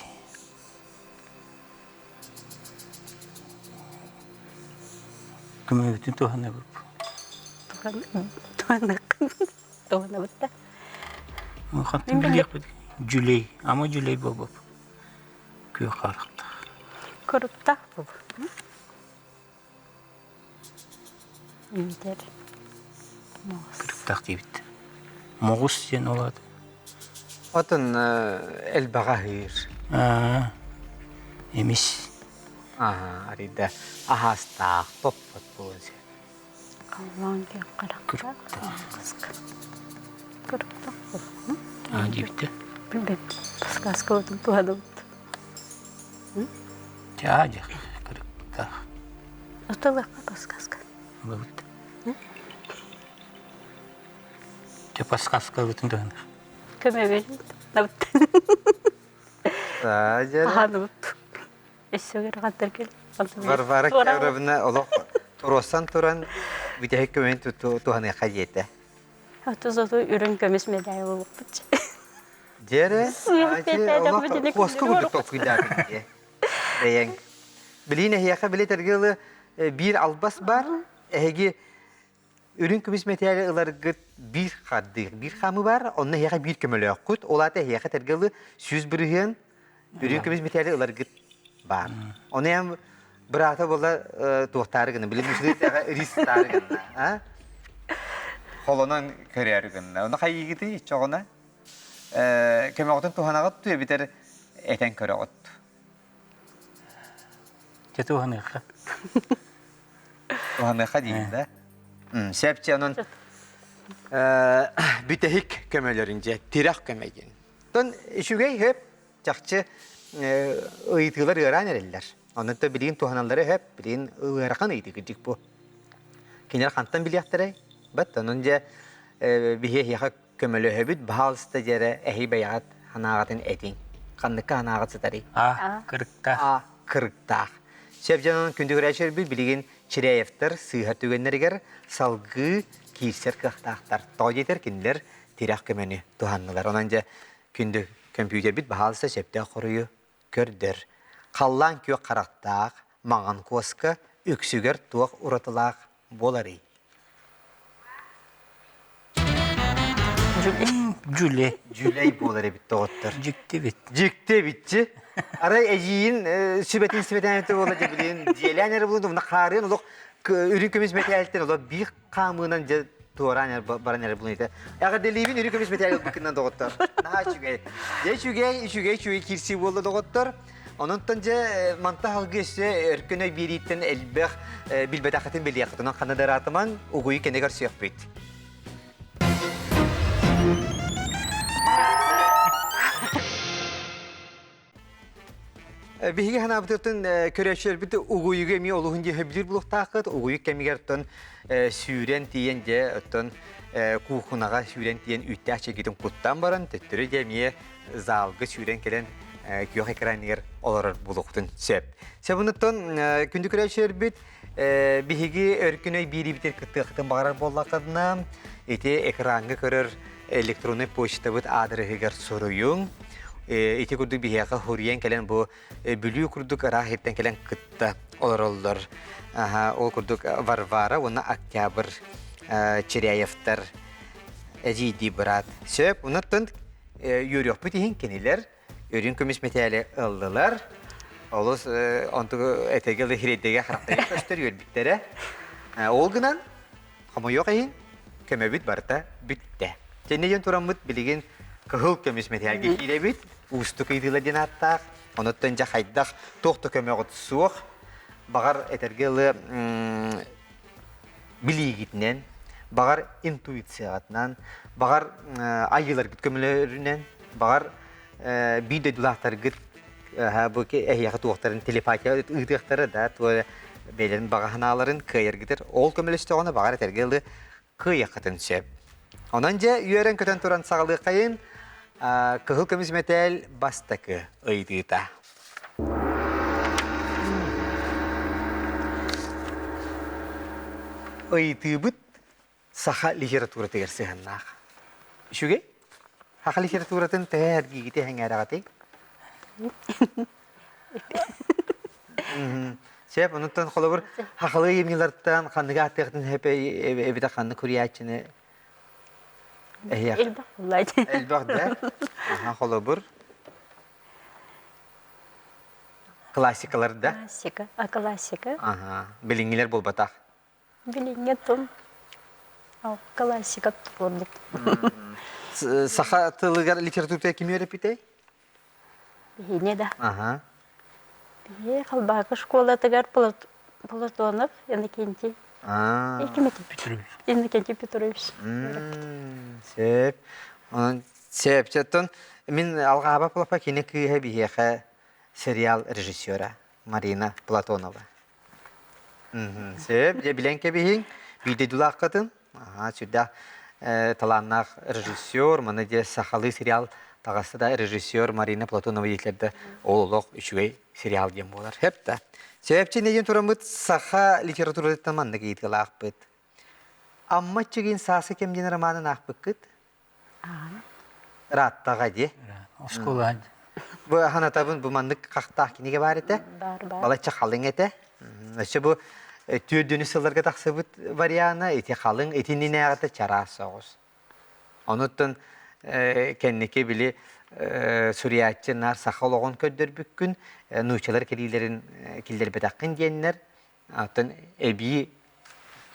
C: Көмөбүтүн туһанабыт.
B: Туһанабыт да.
C: Хантан билиэхпит. Дьүлэй. Ама дьүлэй буолбуп. Күөх харахтаах.
B: Куруттаах бу. Эбэтэр моҕус.
C: Кырыктаах диэбит. Моҕус диэн ол аата.
A: Отон элбэҕи аһыыр.
C: Аа, эмис.
A: Аһа, арыйда аһаастаах, топпот буолуон сөп.
B: Халлаан күөх харахтаах, моҕуска. Кырыктаах буолуо.
C: Аа диэбиттэр.
B: Билбэт. Подсказкабытын туһанабыт.
C: Чаа дьэ, кырыктаах.
B: Отолоххо подсказка.
C: Ылабыт. Дьэ подсказкабытын туһана.
B: Көмөбүн. Аһаныбыт. Өссө ыарахаттар кэл.
A: Варвара Кировна олох туруорсан туран бүтэһик көмөнү туһаныахха диэтэ.
B: Ото зато үрүҥ көмүс медаль буолуохпут.
A: Дьэрэ, олох куоска курдук толкуйдаатыҥ дии. Бэйэҥ. Билиин эһиэхэ били этэргэ биир албас бар. Эһиги үрүҥ көмүс мэтээли ыларгыт биир хардыы, биир хаамыы бар. Онно эһиэхэ биир көмөлөөххүт. Ол аата эһиэхэ этэргэ ылы 100% үрүҥ көмүс мэтээли ыларгыт баар. Ону эн быраата буола туохтаары гына, били мүсүлүтэҕэ ристаары гынна. А? Холонон көрөөрү гынна. Ону хайыыгытый иччоҕуна? Көмөҕүтүн туһанаҕыт дуу эбитэр этэн көрөҕүт?
C: Дьэ туһаныахха.
A: Туһаныахха диигин да? Сөп онон бүтэһик көмөлөрүн дьэ тирэх көмө диэн. Тон үчүгэй хөп чахчы ыйытыылар ыараан эрэллэр. Онон то билигин туһаналлара хөп, билигин ыарахан ыйытыы кырдьык бу. Кинилэр хантан билиэхтэрэй? Бат онон дьэ биһи эһиэхэ көмөлөһөбүт, баһаалыста дьэрэ эһи бэйэҕит санааҕытын этиҥ. Ханныкка санааҕыт сытарый?
C: А, кырыктаах.
A: А, кырыктаах. Сөп дьонун күндү көрөөччүлэрбит билигин Чиряевтар сыыһа түгэннэригэр салгыы киирсэр кыахтаахтар. Тоҕо диэтэр кинилэр тирэх көмөнү туһаннылар. Онон дьэ күндү көмпүүтэрбит баһаалыста сөптөөх хоруйу көрдөр. Халлаан күөх харахтаах, маҥан куоска үксүгэр туох уратылаах буоларый?
C: Дьүлэй.
A: Дьүлэй буолар эбит доҕоттор.
C: Дьикти эбит.
A: Дьикти эбитчи. Арай эдьиийин сүбэтин сүбэтээбитэ буола дьэ билин дьиэлээн эрэ булун мына хаарыан олох үрүҥ көмүс мэтээлтэн олох биир хаамыынан дьэ туораан баран эрэ булун этэ. Эҕэрдэлиибин үрүҥ көмүс мэтээл ылбыккынан доҕоттор. Наһаа үчүгэй. Дьэ үчүгэй, үчүгэй, үчүгэй киирсии буолла доҕоттор. Ононтон дьэ манта халгы өссө өркөн өй биэрииттэн элбэх билбэтэххитин билиэххит. Онон ханна да ыраатымаҥ, угуйу кэнэ көрсүөхпүт. Биһиги санаабытыттан көрөөччүлэрбит угуйугу эмиэ олуһун диэхэ билир булуохтааххыт. Угуйук кэмигэр оттон сүүрэн тиийэн дьэ оттон куухунаҕа сүүрэн тиийэн үүттээх чэйгитин куттаан баран төттөрү дьэ эмиэ залга сүүрэн кэлэн күөх экраныгар олорор булуохтун сөп. Сөбүнүттэн күндү көрөөччүлэрбит биһиги өркүнөй биэриибитин кыттыаххытын баҕарар буоллаххытына ити экраҥҥа көрөр электроннай почтабыт аадырыһыгар суруйуҥ. Ити курдук биһиэхэ хуруйан кэлэн бу Бүлүү курдук ыраах иһиттэн кэлэн кытта олороллор. Ол курдук Варвара уонна Октябрь Чиряевтар эдьиийдии быраат. Сөп, онуттан үөрүөхпүт иһин кинилэр үрүҥ көмүс мэтээли ыллылар. Олус онтугу этэгэ хирэйдэгэ харахтарыгар көстөр үөрбүттэрэ. Ол гынан хомойуох иһин көмөбүт барыта бүттэ. Тэннэ диэн тураммыт билигин кыһыл көмүс мэтээлгэ киирэбит. Уустук ыйытыылар диэн ааттаах. Онуттан дьэ хайдах туох да көмөҕүт суох. Баҕар этэргэ ылы билиигитинэн, баҕар интуицияҕытынан, баҕар айыыларгыт көмөлөрүнэн, баҕар биир дойдулаахтаргыт бу эһиэхэ туохтарын телепатия ыытыахтара да туо бэйэлэрин баҕа санааларын кыайаргытыр ол көмөлөстөҕүнэ баҕар этэргэ ылы кыайыаххытын сөп. Онон дьэ үөрэн-көтөн туран саҕалыаххайын кыһыл көмүс мэтээл бастакы ыйытыыта. Ыйытыыбыт саха литературатыгар сыһыаннаах. Үчүгэй? Саха литературатын төһө эргиигити сэҥээрэҕитий? Сөп, онуттан холобур, хахалыы айымньылартан ханныгы ааттыахтын сөп эбитэ ханнык суруйааччыны эһиэх?
B: Элбэх буллаай.
A: Элбэх да? Аха, холобур. Классикалар да?
B: Классика, а классика?
A: Аха, билиҥҥилэр буолбатах.
B: Билиҥҥи тыл классика курдук.
A: Саха тылыгар литературата ким үөрэппитэй?
B: Биһине да.
A: Аха.
B: Биһи Халбаакы школатыгар Платонов Иннокентий.
C: Петрович.
B: Иннокентий Петрович.
A: Сөп. Онон сөп. Оттон мин алҕаабат буолаппа кини кыыһа биһиэхэ сериал режиссера Марина Платонова. Сөп, дьэ билэн кэбиһиҥ. Биирдэ дулааххытын. Аха, сүрдээх талааннаах режиссер, маны дьэ сахалыы сериал таҕыста да режиссер Марина Платонова диэтлэрдэ ол олох үчүгэй сериал диэн буолар. Сөп да. Сөпчи диэн тураммыт саха литературатыттан маннык ыйытыылаахпыт. Амма Чигин Саасы кэм диэн романын аахпыккыт? Ырааттаҕа дии.
C: Оскуола.
A: Бу ханатабын бу маннык хахтаах кинигэ баар этэ.
B: Бар бар.
A: Балачча халыҥ этэ. Өссө бу түөрдүнү сылларга тахсыбыт вариана ити халыҥ итиннинээҕитэ чараас соҕус. Онуттан кэнники били суруйааччы наар саха олоҕун көрдөрбүккүн, нууччалар кэлиилэрин киллэрбэтэххин диэннэр Оттон эбии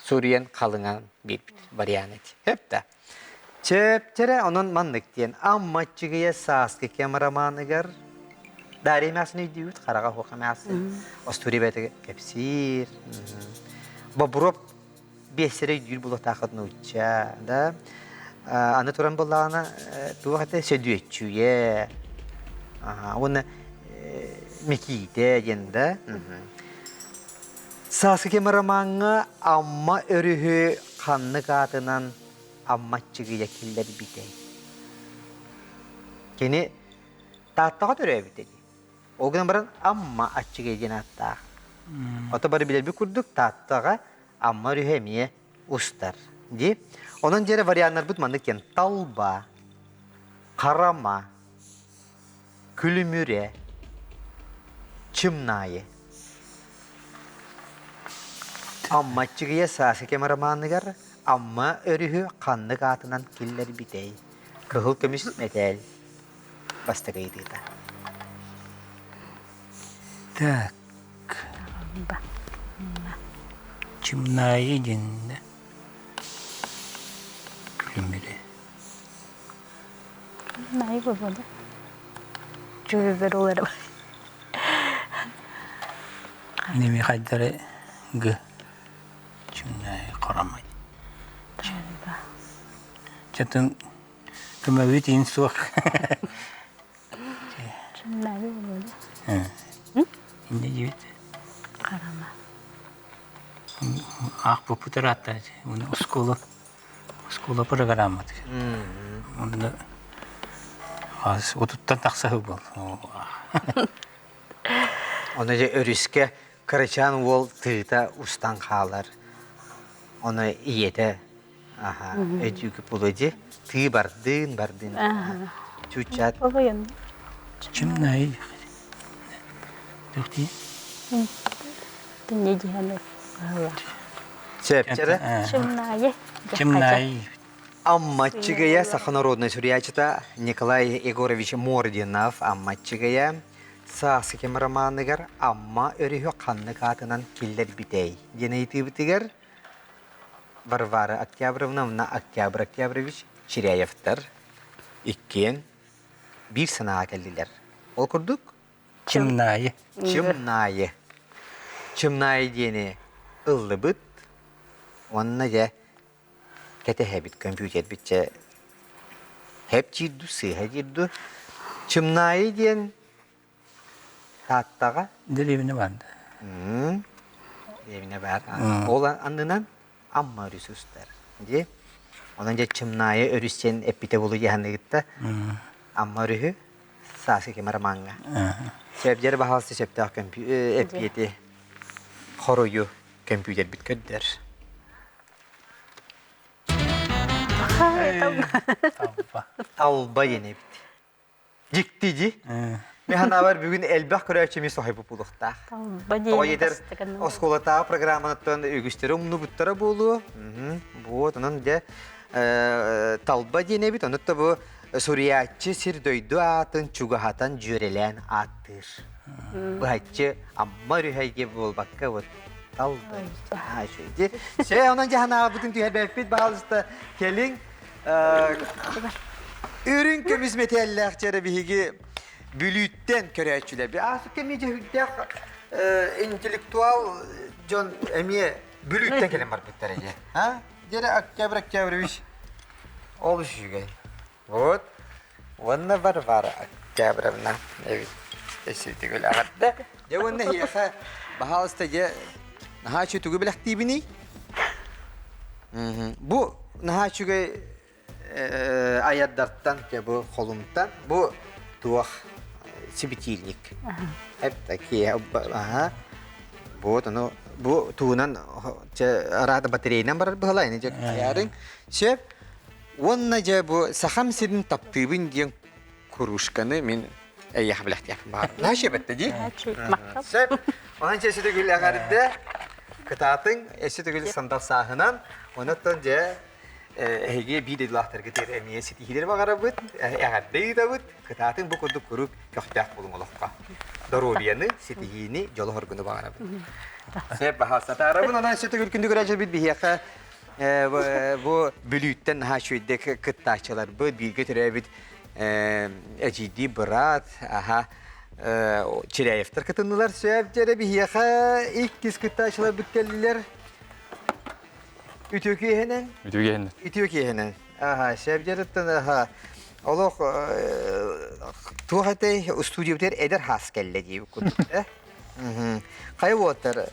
A: суруйан халыҥан биэрбит вариант эти. Хөп да. Чэпчэрэ онон маннык диэн Амма Аччыгыйа сааскы кэм романыгар Дарья эмээхсин өйдүүбүт, хараҕа суох эмээхсин. Остуоруйа бэйэтэ кэпсиир. Бобуруоп биэссэрэ өйдүүр булуохтааххыт нуучча, да. Аны туран буоллаҕына туох этэ сөдүөччүйэ уонна Микиитэ диэн да. Сааскы кэм ромаҥҥа Амма өрүһү ханнык аатынан Амма Аччыгыйа киллэрбитэй? Кини Тааттаҕа төрөөбүт дии. Ол гынан баран Амма Аччыгыйа диэн ааттаах. Ото бары билэрбит курдук Тааттаҕа Амма өрүһэ эмиэ устар дии. Онон дьэрэ варианнарбыт маннык диэн талба, харама, күлүмүрэ, чымнаайы. Амма Аччыгыйа Саша кэм романыгар Амма өрүһү ханнык аатынан киллэрбитэй? Кыһыл көмүс мэтээл бастакы ыйытыыта.
C: Так. Чымнаайы диэн күлүмүрэ.
B: Най буолуо Чүгүгэр олорор.
C: Ними хайдары г чымнаайы хоромой. Чатын көмөбүт иин суох.
B: Чымнаайы буолуо
C: Инде диэбит.
B: Харама.
C: Аахпыппыт ыраатта. Уну оскуола оскуола программата. Онно отуттан тахса был.
A: Ону дьэ өрүскэ кырачаан уол тыыта устан хаалар. Ону ийэтэ аха өйдүүгү буолуо дии. Тыы бардыын бардыын. Чуучаат.
B: Обойон.
C: Чымнай. Дөхти.
B: Тинне диһаны.
A: Сөпчөрө.
B: Чымнайы.
C: Чымнай.
A: Аммаччыгая саха народнай суруйааччыта Николай Егорович Мординов Аммаччыгая Сааскы кэм романыгар Амма өрүһү ханнык аатынан киллэрбитэй диэн ыйытыыбытыгар Варвара Октябровна уонна Октябрь Октябрович Чиряевтар иккиэн биир санааҕа кэллилэр. Ол курдук
C: Чымнаайы.
A: Чымнаайы. Чымнаайы диэни ыллыбыт уонна дьэ кэтэһэбит компьютербит чэ хэп диир дуу, сыыһа диир дуу. Чымнаайы диэн Тааттаҕа
C: Дэриэбинэ баар да.
A: Дэриэбинэ баар. Ол аннынан Амма өрүс устар. Дии. Онон дьэ Чымнаайы өрүс диэн эппитэ буолуо дьаһаныгытта. Амма өрүһү сааскы кэм ромаҥҥа. Сөп баһаалыста сөптөөх эппиэти хоруйу көмпүүтэрбит көрдөр.
C: Талба.
A: Талба диэн эбит. Дьикти дии. Мен санаабар бүгүн элбэх көрөөччү соһуйбут буолуохтаах. Тоҕо диэтэр оскуолатааҕы программаттан үгүстэрэ умнубуттара буолуо. Вот, онон дьэ талба диэн эбит. Онон бу суруйааччы сир-дойду аатын чугаһатан дьүөрэлээн ааттыыр. Быһаччы Амма өрүһэйгэ буолбакка вот талба. Сэ, онон дьаһанаабытын түһэрбэппит, баалыста кэлиҥ. Үрүҥ көмүс мэтээллээх дьэрэ биһиги Бүлүүттэн көрөөччүлэр. Ааспыт кэмҥэ дьөһүлдээх интеллектуал дьон эмиэ Бүлүүттэн кэлэн барбыттар эдьэ. А? Дьэрэ Октябрь Октябрьевич олус үчүгэй. Вот. Уонна Варвара Октябрьевна эбит. Эситигил аҕарда. Дьэ уонна эһиэхэ баһаалыста дьэ. Наһаа үчүгэй тугу бэлэхтиибиний? Бу наһаа үчүгэй аярдартан, бу холумтан, бу туох сибитиилник. Эп такие, аха. Вот ону бу туунан араата батарейынан барар быһалай, ини дьэ каярың. Сөп. Уонна дьэ бу сахам сирин таптыыбын диэн кружканы мин эйиэхэ билэхтиэхпин баҕар. Наһаа шебетте дии. Сөп. Онон дьэ өссө төгүл эҕэрдэ кытаатыҥ, өссө төгүл сандал сааһынан. Онон дьэ эһиги биир дойдулаахтаргытыгар эмиэ ситиһиилэри баҕарабыт, эҕэрдэ ыытабыт. Кытаатыҥ бу курдук куруук көхтөөх буолуҥ олоххо. Доруобуйаны, ситиһиини, дьолу-соргуну баҕарабыт. Сөп, баһаалыста атаарабын. Онон өссө төгүл күндү көрөөччүлэрбит биһиэхэ бу Бүлүүттэн наһаа үчүгэйдик кыттааччыларбыт, бииргэ төрөөбүт эдьиийдии быраат, аха, Чиряевтар кытыннылар. Сөп дьэрэ биһиэхэ иккис кыттааччыларбыт кэллилэр. Үтүө киэһэнэн.
D: Үтүө киэһэнэн.
A: Үтүө киэһэнэн. Аха, сөп дьэрэттэн аха. Олох туох этэй студиябытыгар эдэр хаас кэллэ дии курдук э. Хайа уоттар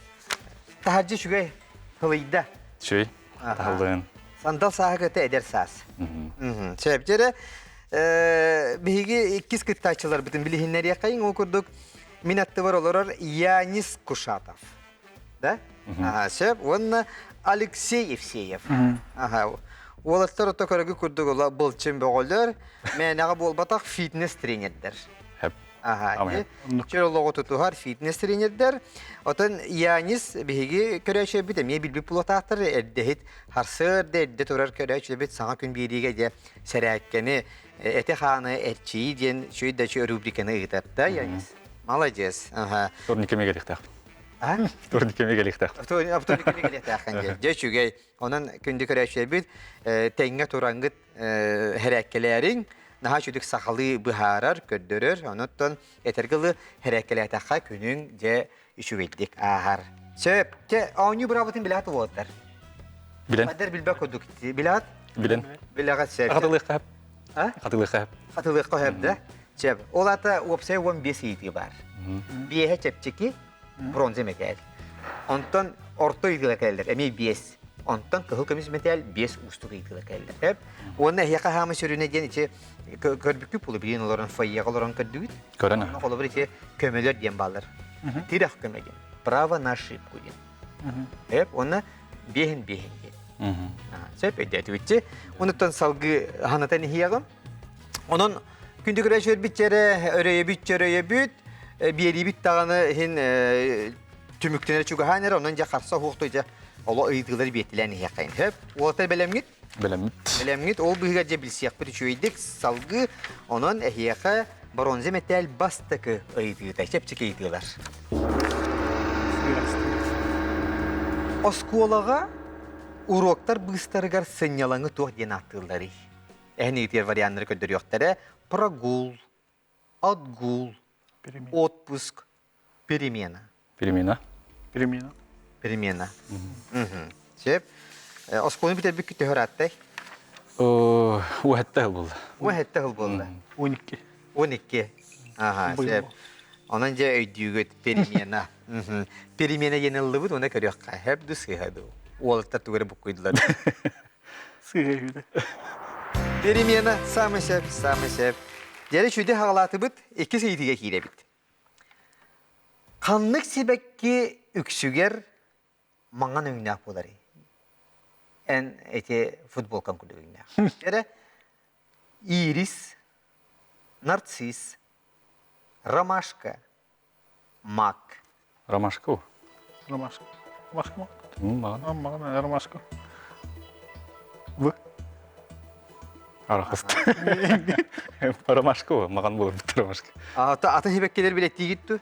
A: таһырдьа үчүгэй хылыйда.
D: Үчүгэй. Таһыллыын.
A: Сандал сааһы кытта эдэр саас. Сөп дьэрэ биһиги иккис кыттааччыларбытын билиһиннэриэххэйиҥ ол курдук мин аттыбар олорор Янис Кушатов. Да? Ага, сөп. Уонна Алексей Евсеев. Ага. Уолаттар ото көрөгү курдук ола былчын бөҕөлөр, мээнэҕэ буолбатах фитнес тренердэр.
D: Хэп.
A: Ага. Чөл олоҕу тутуһар фитнес тренердэр. Отон Янис биһиги көрөөчүбүт эмиэ билбит булатаахтар эрдэһит харсыарда эрдэ турар көрөөчүбүт саҥа күн биэриигэ дьэ сэрээккэни эти-хааны эрчийии диэн чүй да чүй рубриканы ыытар да Янис? Молодец. Ага.
D: Турникеме кэлиэхтээхпин.
A: А?
D: Турникеме кэлиэхтээхпин.
A: Турникеме кэлиэхтээххин диэн. Дьэ үчүгэй. Онон күндү көрөөччүлэрбит тэҥҥэ турангыт хэрээккэлээриҥ, наһаа үчүгдүк сахалыы быһаарар, көрдөрөр. Онуттан этэргэ дылы хэрээккэлээтэххэ күнүҥ дьэ үчүгэйдик ааһар. Сөп. Чэ, оонньуу быраабытын билэҕит уолаттар.
D: Билэн.
A: Адер билбэт курдук. Билэҕит?
D: Билэн.
A: Билэҕит сөп.
D: Хатылыахха сөп.
A: А?
D: Хатылыахха сөп.
A: Хатылыахха сөп да? Чэп. Ол аата уопсай 15 ыйытыы баар. Биэһэ чэпчэки, бронза мэтээл. Онтон орто ыйытыылар кэлэллэр, эмиэ биэс. Онтон кыһыл көмүс мэтээл биэс уустук ыйытыылар кэлэллэр. Эп. Уонна эһиэхэ хаамы сүрүнэ диэн ити көрбүккүт буолу билин олорон фойеҕа олорон көрдүгүт.
D: Көрөн.
A: Онно холобур ити көмөлөр диэн бааллар. Тирэх көмө диэн. Право на ошибку диэн. Эп. Уонна биэһин биэһин диэн. Сөп өйдөөтүбүтчи. Онуттан салгыы ханатан иһиэҕим. Онон күндү көрөөччүлэрбит эрэ өрөйөбүт чөрөйөбүт биэриибит даҕаны иһин түмүктэнэр чугаһаан эрэ онон дьэ харса уһуохту дьэ оло ыйытыылар биэртилээн иһиэххэйин сөп уолаттар бэлэмҥит
D: бэлэммит
A: бэлэмҥит ол быыһыгар дьэ билсиэхпит үчүгэйдик салгыы онон эһиэхэ бронза мэтээл бастакы ыйытыыта чэпчэки ыйытыылар оскуолаҕа уруоктар быыстарыгар сынньалаҥы туох диэн ааттыылларый Эһин ыйытыыр варианнары көрдөрүөхтэрэ. Прогул, отгул, отпуск, перемена.
D: Перемена.
E: Перемена.
A: Перемена. Сөп. Оскуоланы бүтэрбиккит төһө ырааттай?
D: Уһатта хыл буолла.
A: Уһатта хыл буолла.
E: 12.
A: 12. Аха, сөп. Онон дьэ өйдүүгүт перемена. Перемена диэн ыллыбыт, уонна көрүөххэ. Хөп ду сыыһа ду. Уолаттар тугу эрэ буккуйдулар.
E: Сыыһа үһү
A: Перемена самый сөп, самый сөп. Дьэрэ үчүгэй хаҕалаатыбыт, иккис ыйытыыга киирэбит. Ханнык сибэкки үксүгэр маҥан өҥнөөх буоларый? Эн эти футболкаҥ курдук өҥнөөх. Дьэрэ ирис, нарцисс, ромашка, Мак.
D: Ромашка
E: Ромашка. Ромашка ма?
D: Маған.
E: Маған, ромашка. В.
D: Арахыст. Ромашка маған болur бит ромашка.
A: Ата атын сибэккилер билеттиигит ту?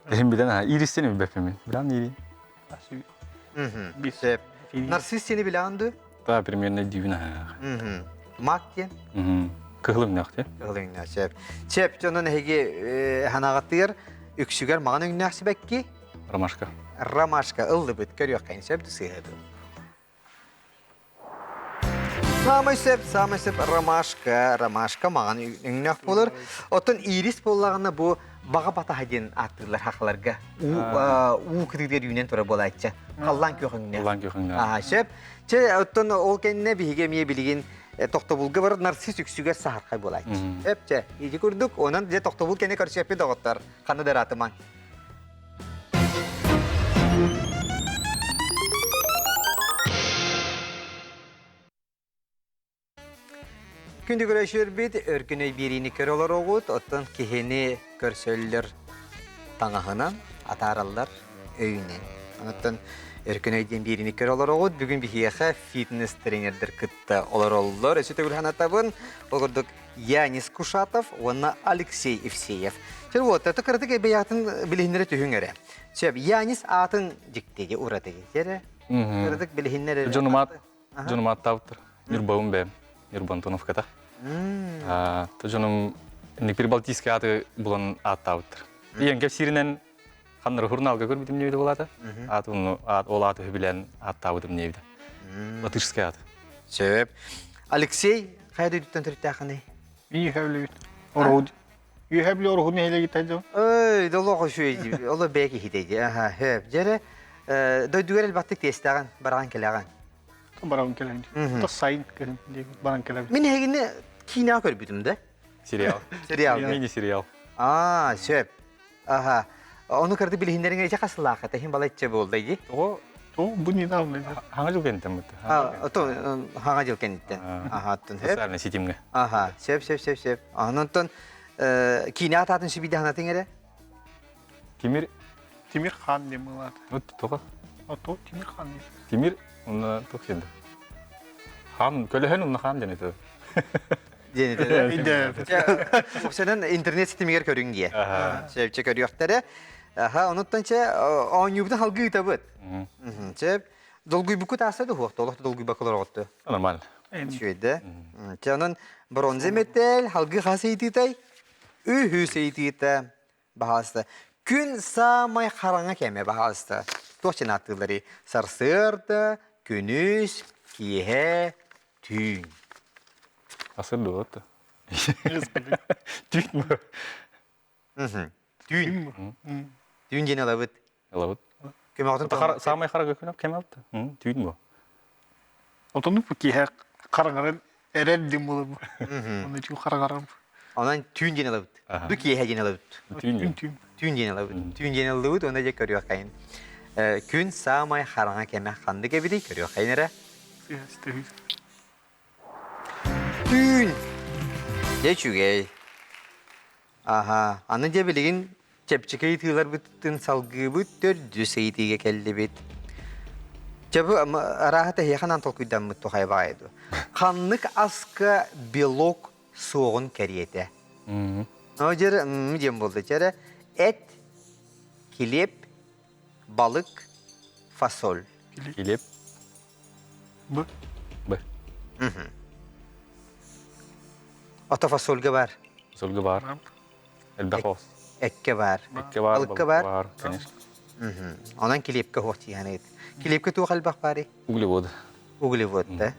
D: Эһим билен ha, иристен билбеппин мин. Билан ири.
A: Сөп. Нарцисс сени билаан ду?
D: Да, примерно дивин ha.
A: Мак диэн?
D: Кыһыл өҥнөөх те.
A: Кыһыл өҥнөөх сөп. Сөп, дьонун эһиги ханаҕатыгар үксүгэр маҕан өҥнөөх сибэкки?
D: Ромашка.
A: Ромашка ыллыбыт көрүөххэ сөп сыыһа Саамай сөп, саамай сөп ромашка, ромашка маҕан өҥнөөх буолар. Оттон ирис буоллаҕына бу Баҕа батаһа диэн ааттыыллар хахаларга. Уу кытыытыгар үүнэн турар буолааччы. Халлаан күөх өҥнөөх.
D: Халлаан күөх өҥнөөх.
A: Аха, сөп. Чэ, оттон ол кэннэ биһиги эмиэ билигин тохтобулга барар нарцисс үксүгэр саһархай буолааччы. Сөп, чэ, ити курдук, онон дьэ тохтобул кэннэ көрсүөхпүт доҕоттор. Ханна да ыраатымаҥ. Күндү көрөөччүлэрбит, өркүн өй биэриини көрө олороҕут, оттон киһини көрсөллөр таҥаһынан, атаараллар өйүнэн. Оттон өркүн өй диэн биэриини көрө олороҕут. Бүгүн биһиэхэ фитнес-тренердэр кытта олороллор. Өссө төгүл санатабын, ол курдук Янис Кушатов уонна Алексей Евсеев. Чэ, вот, это кыратык эбэйэҕитин билиһиннэрэ түһүҥ эрэ. Сөп, Янис аатын дьиктиги уратыгы. Эрэ. Кыратык билиһиннэр эрэ.
D: Дьонум Дьонум ааттаабыттар. Ньурбабын бэйэм. Ньурба Антоновката. То дьонум Прибалтийский ааты булан ааттаабыттар. Ийэм кэпсииринэн ханнары журналга көрбүтүм диэбитэ буолаата. Аат ол ааты билэн ааттаабытым диэбитэ. Латышский аат.
A: Сөп. Алексей хайа дойдуттан төрүттээххиний?
E: Үөһэ Бүлүүт. Ороһу. Үөһэ Бүлүү Ороһу нэһилиэгиттэн дьон.
A: Ой, долоҕо үчүгэй оло бэйэ киһитэ дии. Аха, сөп. Дьэрэ, дойдугар элбэхтик тиэстэҕин, бараҕан кэлэҕин.
E: Баран кэлэн. Тос сайын кэлин баран кэлэбин.
A: Мин эһигини киинэҕэ көрбүтүм да.
D: Сериал.
A: Сериал.
D: Мини-сериал.
A: Аа, сөп. Аха. Ону кырды билиһиннэриҥ эчэ хасылаах этэ, иһин балайча буолда дии.
D: Тоҕо
E: То бу недавно.
D: Хаҥа жыл кэнниттэн бутта.
A: А, то хаҥа жыл кэнниттэн. Аха, оттон сөп.
D: Социальный сетимҥэ.
A: Аха, сөп, сөп, сөп, сөп. Онтон киинэ атаатын сүбүйдэ ханатын эрэ?
D: Тимир
E: Тимир хан диэн буолаат.
D: Вот тоҕо?
E: Ото Тимир хан диэн.
D: Тимир онно туох диэн? Хан көлөһөн онно хан диэн этэ.
A: Диэн этэ. Сенен интернет ситимигэр көрүҥ диэ. Сөпчө көрүөхтэрэ. Аха, онуттан чэ оонньуубутун халгыы ыытабыт. Сөп. Долгуйбуккут ааста да уһуохта, олох да долгуйбакка олороҕутту.
D: Нормально.
A: Үчүгэйдэ. Чэ, онон бронза металл халгыы хас ыйытыытай? Үһүс ыйытыыта. Баһаалыста. Күн саамай хараҥа кэмэ, баһаалыста. Туох диэн ааттыылларый? Сарсыарда, күнүс, киэһэ, түүн.
D: Асыр дуо отто? Түүн бу.
A: Түүн. Түүн диэн ылабыт.
D: Ылабыт.
A: Көмөҕүтүн
D: Саамай харага күн кэм алты. Түүн бу.
E: Отону бу киэһэ хараҥаран эрэр диэн буолар бу. Оны түүн хараҥаран.
A: Онон түүн диэн ылабыт. Бу киэһэ диэн ылабыт.
D: Түүн
E: түүн.
A: Түүн диэн ылабыт. Түүн диэн ыллыбыт, уонна дьэ көрүөххэйин. Күн саамай хараҥа кэмэ ханнык эбитий көрүөххэйин эрэ. Түүн. Дьэ үчүгэй. Аха, аны дьэ билигин чэпчэки ыйытыыларбытын салгыыбыт, төрдүс ыйытыыга кэллибит. Дьэ бу арааһа тэһиэхэ анаан толкуйдаммыт тухай баҕайы дуо? Ханнык аска белок суоҕун кэриэтэ? О, дьэр, диэн буолла. Дьэрэ, эт, килиэп, балык, фасоль.
D: Килиэп.
E: Б.
D: Б.
A: Ото фасольга бар.
D: Фасольга бар. Элбэх оҕус.
A: Экке бар.
D: Экке бар,
A: Балыкка бар.
D: бар, конечно.
A: Онон килиэпкэ хуох тииһаныгыт. Килиэпкэ туох элбэх баарый?
D: Углеводы.
A: Углевод, да?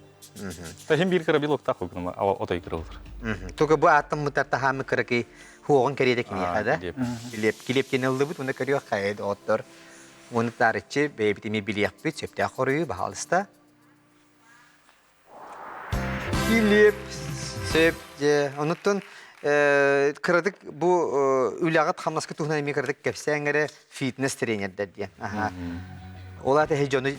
D: Тахин биир кыра белоктаах кылгыныма отой кыра олор.
A: Туга бу ааттаммыттар таһаамы кыракый хуоҕун кэриэтэ киниэхэ да? Килиэп. Килиэп диэн ыллыбыт, уонна көрүөх хайа доҕоттор. Уону таарыччы бэйэбит эмиэ билиэхпит, сөптөөх хоруйу, баһаалыста. Килиэп, сөп, дьэ. Онуттан кыратык бу үлэҕит хамнаска туһунан эмиэ кыратык кэпсээҥ эрэ фитнес тренердэр диэн. Аха. Ол аата эһи дьону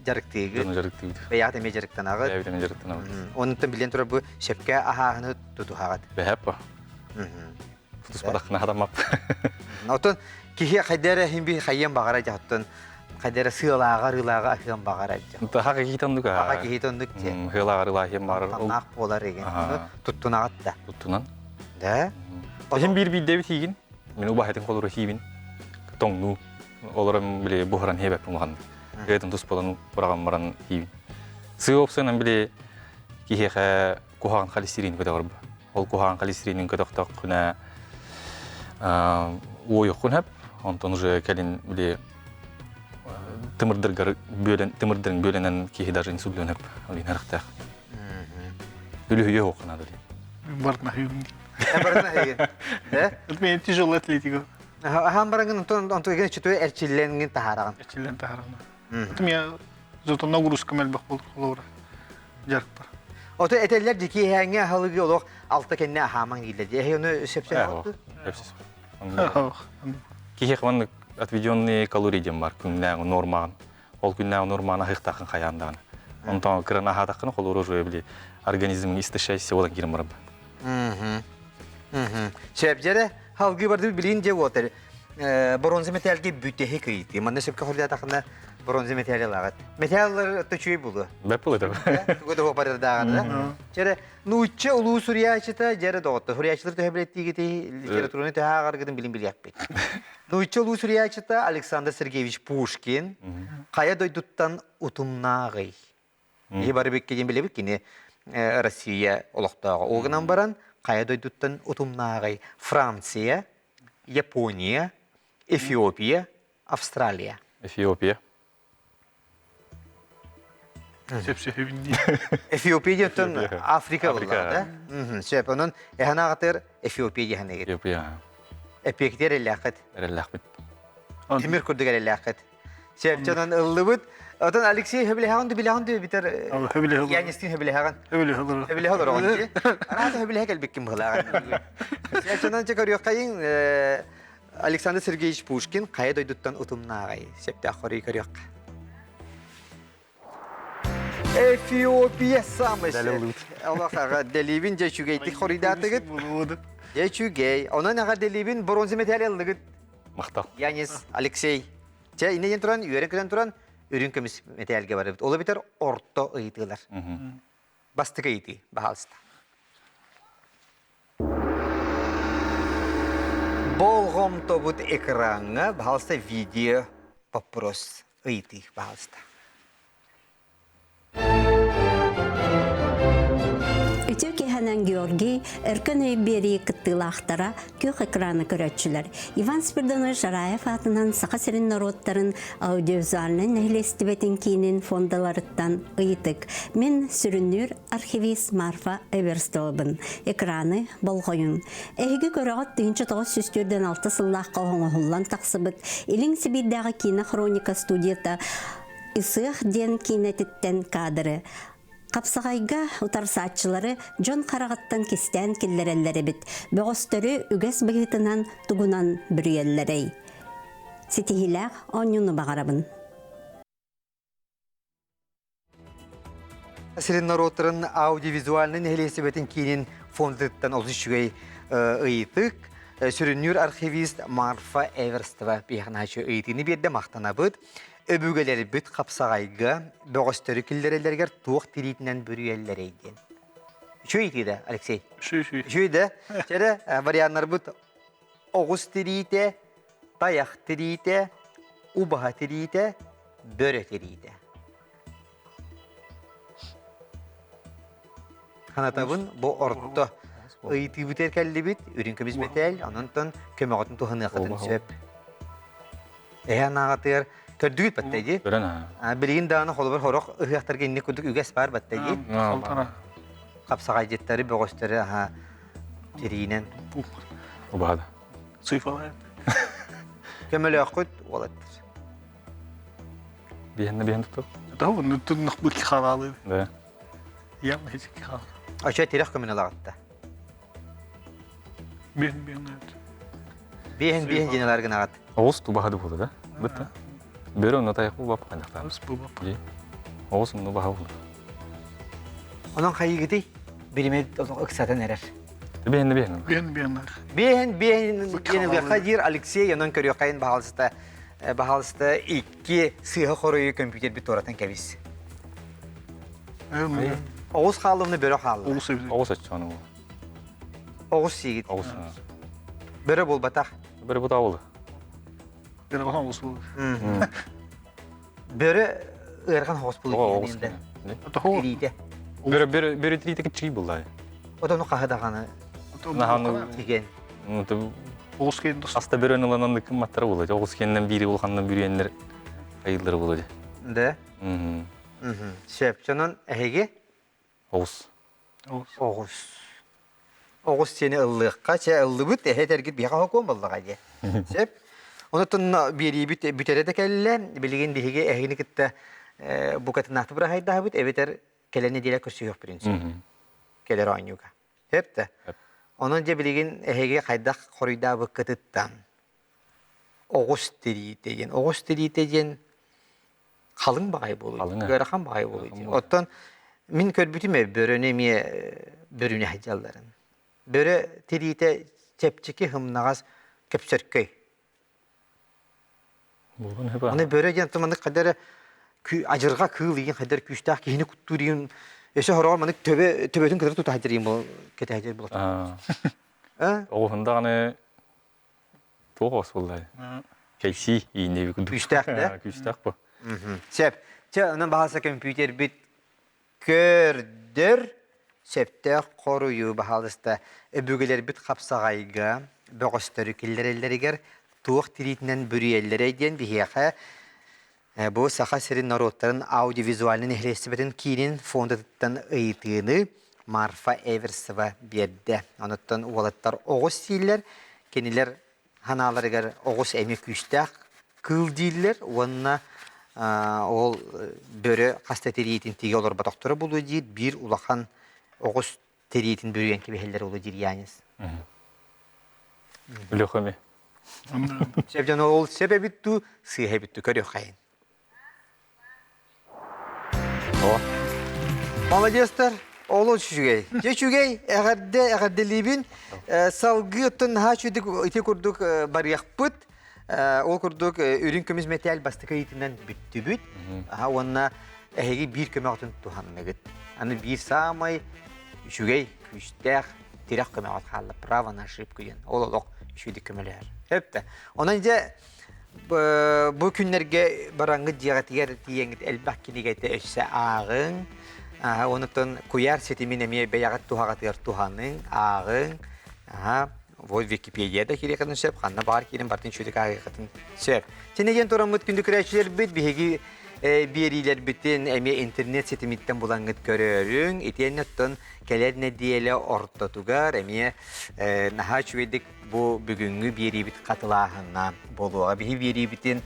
A: дьарыктыыгыт.
D: Дьону дьарыктыыбыт.
A: Бэйэҕит эмиэ дьарыктанаҕыт.
D: Бэйэбит эмиэ дьарыктанабыт.
A: Онуттан билэн турар бу сөпкө аһааһыны тутуһаҕыт.
D: Бэһэп по. Тутуспатаххына хатаммап.
A: Оттон киһи хайда эрэ иһин би хайыан баҕара дьэ оттон хайда эрэ сыалааҕа арыылааҕа аһыан баҕара дьэ.
D: Хака киһи оннук
A: Хака киһи оннук дьэ.
D: Сыалааҕа арыылааҕа аһыан баҕарар.
A: Тамнаах буолар еген. Туттунаҕыт да.
D: Туттунан.
A: Да.
D: Иһин биир биирдэбит хийгин. Мин убаһытын холору хийбин. Тоҥнуу. Олорон били буһаран хийбэппин улаханнык. Бэйэтин туспалан быраҕан баран хийбин. Сыа опсуонан били киһиэхэ куһаҕан холестерин көтөҕөр Ол куһаҕан холестеринин көтөхтөххүнэ уойуоххун сөп. Онтон уже кэлин били тымырдаргар бүөлэн тымырдарын бүөлэнэн киһи даже инсулин сөп. Ол иһин харахтаах. Үлүһүйүө суохха наада дии.
E: Барытын аһыыбын дии.
A: Барытын аһыыгын.
E: Это меня тяжелая атлетика.
A: Аһаан бараҥын онтон онтон эгин чөтүө эрчиллэнгин таһаараҕын.
E: Эрчиллэн таһаараҕын. Отум я зато нагрузкам элбэх буолар дьарыкпар.
A: Ото этэллэр дьи киэһээҥҥи аһылыгы олох алта кэннэ аһаамаҥ дииллэр. Эһи ону сөпсөһө
D: Киһи маннык отведенные калории диэн бар күннээҕи нормаҕын. Ол күннээҕи норманы аһыахтааххын хайаан даҕаны. Онтон кыран аһаатаххына холууру уже били организмын истощайся буолан киирэн барар.
A: Сөп дьэрэ халгыы барды билин дьэ уотар бронза металлге бүтэһи кыйты. Манна сөпкө хордатахына бронза металл ылаҕыт. Металлар төчүй булу.
D: Бэп булу
A: Туга да барырдааҕына. Чэрэ нуучча улуу суруйааччыта дьэрэ доҕотто. Суруйааччылар төһө билэттиигити литератураны төһө ааҕаргытын билин билиэхпит. Нуучча улуу суруйааччыта Александр Сергеевич Пушкин хайа дойдуттан утумнааҕый? Биһи бары биккидин билэбит кини Россия олохтооҕо. Ол гынан баран хайа дойдуттан утумнааҕый? Франция, Япония, Эфиопия, Австралия.
D: Эфиопия.
E: Сөпсөһөбүн дии.
A: Эфиопия диэн Африка буоллаҕа да? Сөп. Онон эһэн аҕатыгар Эфиопия диэн
D: Эфиопия.
A: Эпиэктиэр эрэллээххит.
D: Эрэллээхпит.
A: Тимир курдук эрэллээххит. Сөпчөнөн ыллыбыт. Отон Алексей хөбүлэһэҕин ду билэҕин ду битер Янистин хөбүлэһэҕин. Хөбүлэһэ олороҕун дии. Араата хөбүлэһэ кэлбиккин быһылааҕын. Сөпчөнөн чэ көрүөххэйиҥ Александр Сергеевич Пушкин хайа дойдуттан утумнааҕай? Сөптөөх хоруй көрүөххэ. Эфиопия самый Олох аҕа дэлиибин дьэ үчүгэйдик хоруйдаатыгыт. Дьэ үчүгэй. Онон аҕа дэлиибин бронза медаль ыллыгыт.
D: Махтал.
A: Янис, Алексей. Чэ, иннинэн туран, үөрэн көтөн туран, үрүҥ көмүс мэтээлгэ барыбыт. Ол эбэтэр орто ыйытыылар. Бастакы ыйытыы, баһаалыста. Болҕомтобут экраҥҥа, баһаалыста, видео вопрос ыйытыы, баһаалыста.
F: Үтүө киэһэнэн Георгий Өркөн өй биэрии кыттыылаахтара күөх экраны көрөөччүлэр Иван Спиридонович Жараев аатынан Саха сирин норуоттарын аудиовизуальнай нэһилиэстибэтин киинин фондаларыттан ыйытык. Мин сүрүннүүр архивист Марфа Эверстовабын. Экраны болҕойун. Эһиги көрөҕүт 1946 сыллаахха оҥоһуллан тахсыбыт Илиҥ Сибиирдээҕи киинэ хроника студията Ысыах диэн киинэтиттэн кадры Хапсаҕайга утарсааччылары дьон хараҕыттан кистээн киллэрэллэр эбит. Бөҕөстөрү үгэс быһыытынан тугунан бүрүйэллэрэй? Ситиһиилээх оонньууну баҕарабын.
A: Сирин норуоттарын аудиовизуальнай нэһилиэстибэтин киинин фондатыттан олус үчүгэй ыйытык. Сүрүннүүр архивист Марфа Эверстова биһиэхэ ыйытыыны биэрдэ махтанабыт. Өбүгэлэрбит хапсаҕайга бөҕөстөрү киллэрэллэригэр туох тириитинэн бүрүйэллэрэй диэн. Үчүгэй ыйытыы да, Алексей? Үчүгэй да. Чэрэ, варианнарбыт оҕус тириитэ, тайах тириитэ, убаһа тириитэ, бөрө тириитэ. Ханатабын бу орто ыйытыыбытыгар кэллибит, үрүҥ көмүс мэтээл, онон көмөҕөтүн туһаныаххытын сөп. Эһэ анааҕатыгар көрдүгүт батта дии.
D: Көрөн аа.
A: Билигин даҕаны холобур хорох ыһыахтарга инник курдук үгэс баар батта дии. Хапсаҕайдьыттары, бөҕөстөрү аха тириинэн.
D: Убаһада.
E: Цифалайын.
A: Көмөлөөххүт уолаттар.
D: Биһэнне биһэн туту.
E: Того нуттун бу хаалаалы.
D: Да.
E: Я хич хаал.
A: Ача тирэх көмөнө лагатта.
E: Биһэн биһэн.
A: Биһэн биһэн диналар гынагат.
D: Оҕус тубаһады буолу да? Бытта. Бөрө онно тайах бу бап
E: Оҕус бу бап.
D: Оҕус онно баха булу.
A: Онон хайыгытый? Бириме ыксатан эрэр.
D: Биһэн биһэн.
E: Биһэн биһэн.
A: Биһэн биһэн диэн диир Алексей онон көрүөххэйин баһаалыста баһаалыста икки сыыһа хоруйу компьютербит туоратан кэбис. Оҕус хааллымны бөрө хаалла.
E: Оҕус эбит.
D: Оҕус оччону.
A: Оҕус сиигит.
D: Оҕус.
A: Бөрө буолбатах.
D: Бөрө бу таабылы.
E: Бөрө оҕус буолар.
A: Бөрө ыарахан оҕус буолар.
D: Оҕус.
A: Тириитэ.
D: Бөрө бөрө бөрө тириитэ киччий буллай.
A: Отону хаһы даҕаны.
D: Наханы
A: тиген.
E: Оҕус киэн
D: Аста бөрөн ыланан кымматтара буолар. Оҕус киэннэн биири улаханнан бүрүйэннэр айыллары буолар.
A: Да? Сөп. Сонон эһиги?
D: Оҕус.
A: Оҕус. Оҕус сиэни ыллыахха, чэ ыллыбыт, эһэ этэргит биһиэхэ хокуон буоллаҕа дии. Сөп. Онон биэриибит бүтэрэ да кэллэ. Билигин биһиги эһигини кытта букатынаахты быраһайдаһабыт, эбэтэр кэлэн нэдиэлэ көрсүһүөхпүтүн сөп. Кэлэр оонньууга. Сөп да? Онон дьэ билигин эһиги хайдах хоруйдаабыккытыттан оҕус тириитэ диэн. Оҕус тириитэ диэн халыҥ баҕайы буолуо ыарахан баҕайы буолуо дии. Оттон мин көрбүтүм ээ бөрөнү эмиэ бөрүнэ сылдьалларын. Бөрө тириитэ чэпчэки һымнаҕас көпсөркөй. Аны бөрө диэн маннык хайда эрэ адьырҕа кыыл игин хайда эрэ күүстээх киһини куттуур игин өссө хороҕор маннык төбө төбөтүн кытары тута сылдьар игин кэтэһэр буолар.
D: Оҕуһун даҕаны Туох оҕус буоллай? Кэйсии ииннэби курдук.
A: Күүстээх да?
D: Күүстээх бу.
A: Сөп. Чэ, онон баһаалыста көмпүүтэрбит көрдөр сөптөөх хоруйу баһаалыста өбүгэлэрбит хапсаҕайга бөҕөстөрү киллэрэллэригэр туох тириитинэн бүрүйэллэрэй диэн биһиэхэ бу Саха сирин норуоттарын аудиовизуальнай нэһилиэстибэтин киинин фондатыттан ыйытыыны Марфа Эверсова биэрдэ. Онуттан уолаттар оҕус сииллэр, кинилэр ханааларыгар оҕус эмиэ күүстээх кыыл дииллэр уонна ол бөрө хас да тириитин тигэ олорботохторо буолуо диир биир улахан оҕус тириитин бүрүйэн кэбиһэллэр улуу диир Янис.
D: Үлөхөмү.
A: Сөп дьон ол сөп эбит дуу, сыыһа эбит дуу көрүөххэйин. О. Молодецтар, олус үчүгэй. Дьэ үчүгэй, эҕэрдэ, эҕэрдэлиибин. Салгыы оттон наһаа үчүгэй ити курдук барыахпыт. Ол курдук үрүҥ көмүс мэтээл бастакы ыйытынан бүттүбүт. Аха уонна эһиги биир көмөҕүтүн туһанныгыт. Аны биир саамай үчүгэй, күүстээх тирэх көмөҕүт хаалла. Право на ошибку диэн. Ол олох үчүгэйдик көмөлөһөр. Өптө. Онон дьэ бу күннэргэ бараҥҥыт дьиэҕитигэр тиийэҥҥит элбэх кинигэтэ өссө ааҕыҥ. Онутун куйаар ситимин эмиэ бэйэҕит туһаҕытыгар туһаныҥ, ааҕыҥ. Вот Википедия да киириэххитин сөп, ханна баар киирин бартын үчүгэй ааҕыаххытын сөп. Синэ диэн тураммыт күндү көрөөччүлэрбит биһиги биэриилэрбитин эмиэ интернет ситимиттэн булаҥҥыт көрөөрүҥ. Итиэннэ оттон кэлэр нэдиэлэ ортотугар эмиэ наһаа үчүгэйдик бу бүгүҥҥү биэриибит хатылааһына буолуоҕа. Биһи биэриибитин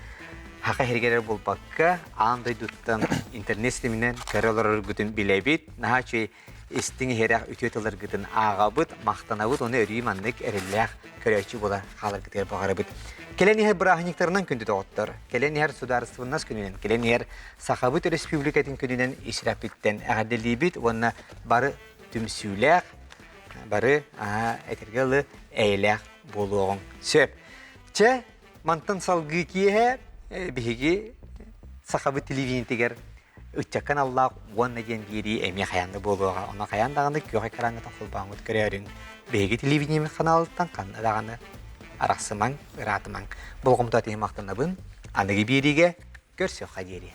A: Саха сиригэр буолбакка, аан дойдуттан интернет ситиминэн көрө олороргутун билэбит. Наһаа үчүгэй истиҥ иһирэх үтүө тылларгытын ааҕабыт, махтанабыт уонна өрүү маннык эрэллээх көрөөччү буола хааларгытыгар баҕарабыт. Кэлэн иһэр бырааһынньыктарынан күндү доҕоттор, кэлэн иһэр судаарыстыбаннас күнүнэн, кэлэн иһэр Сахабыт Өрөспүүбүлүкэтин күнүнэн ис сүрэхпиттэн эҕэрдэлиибит уонна бары түмсүүлээх, бары этэргэ дылы эйэлээх буолуоҕуҥ. Сөп. Чэ, мантан салгыы киэһэ биһиги Сахабыт телевидениетигэр Ыччакка аналлаах уонна диэн биэрии эмиэ хайаан да буолуоҕа. Онон хайаан даҕаны күөх экраҥҥытын холбооҥҥут көрөөрүҥ. Биһиги телевидениебит ханаалыттан ханна даҕаны арахсымаҥ, ыраатымаҥ. Болҕомто иһин махтанабын. Аныгы биэриигэ көрсүөххэ диэри.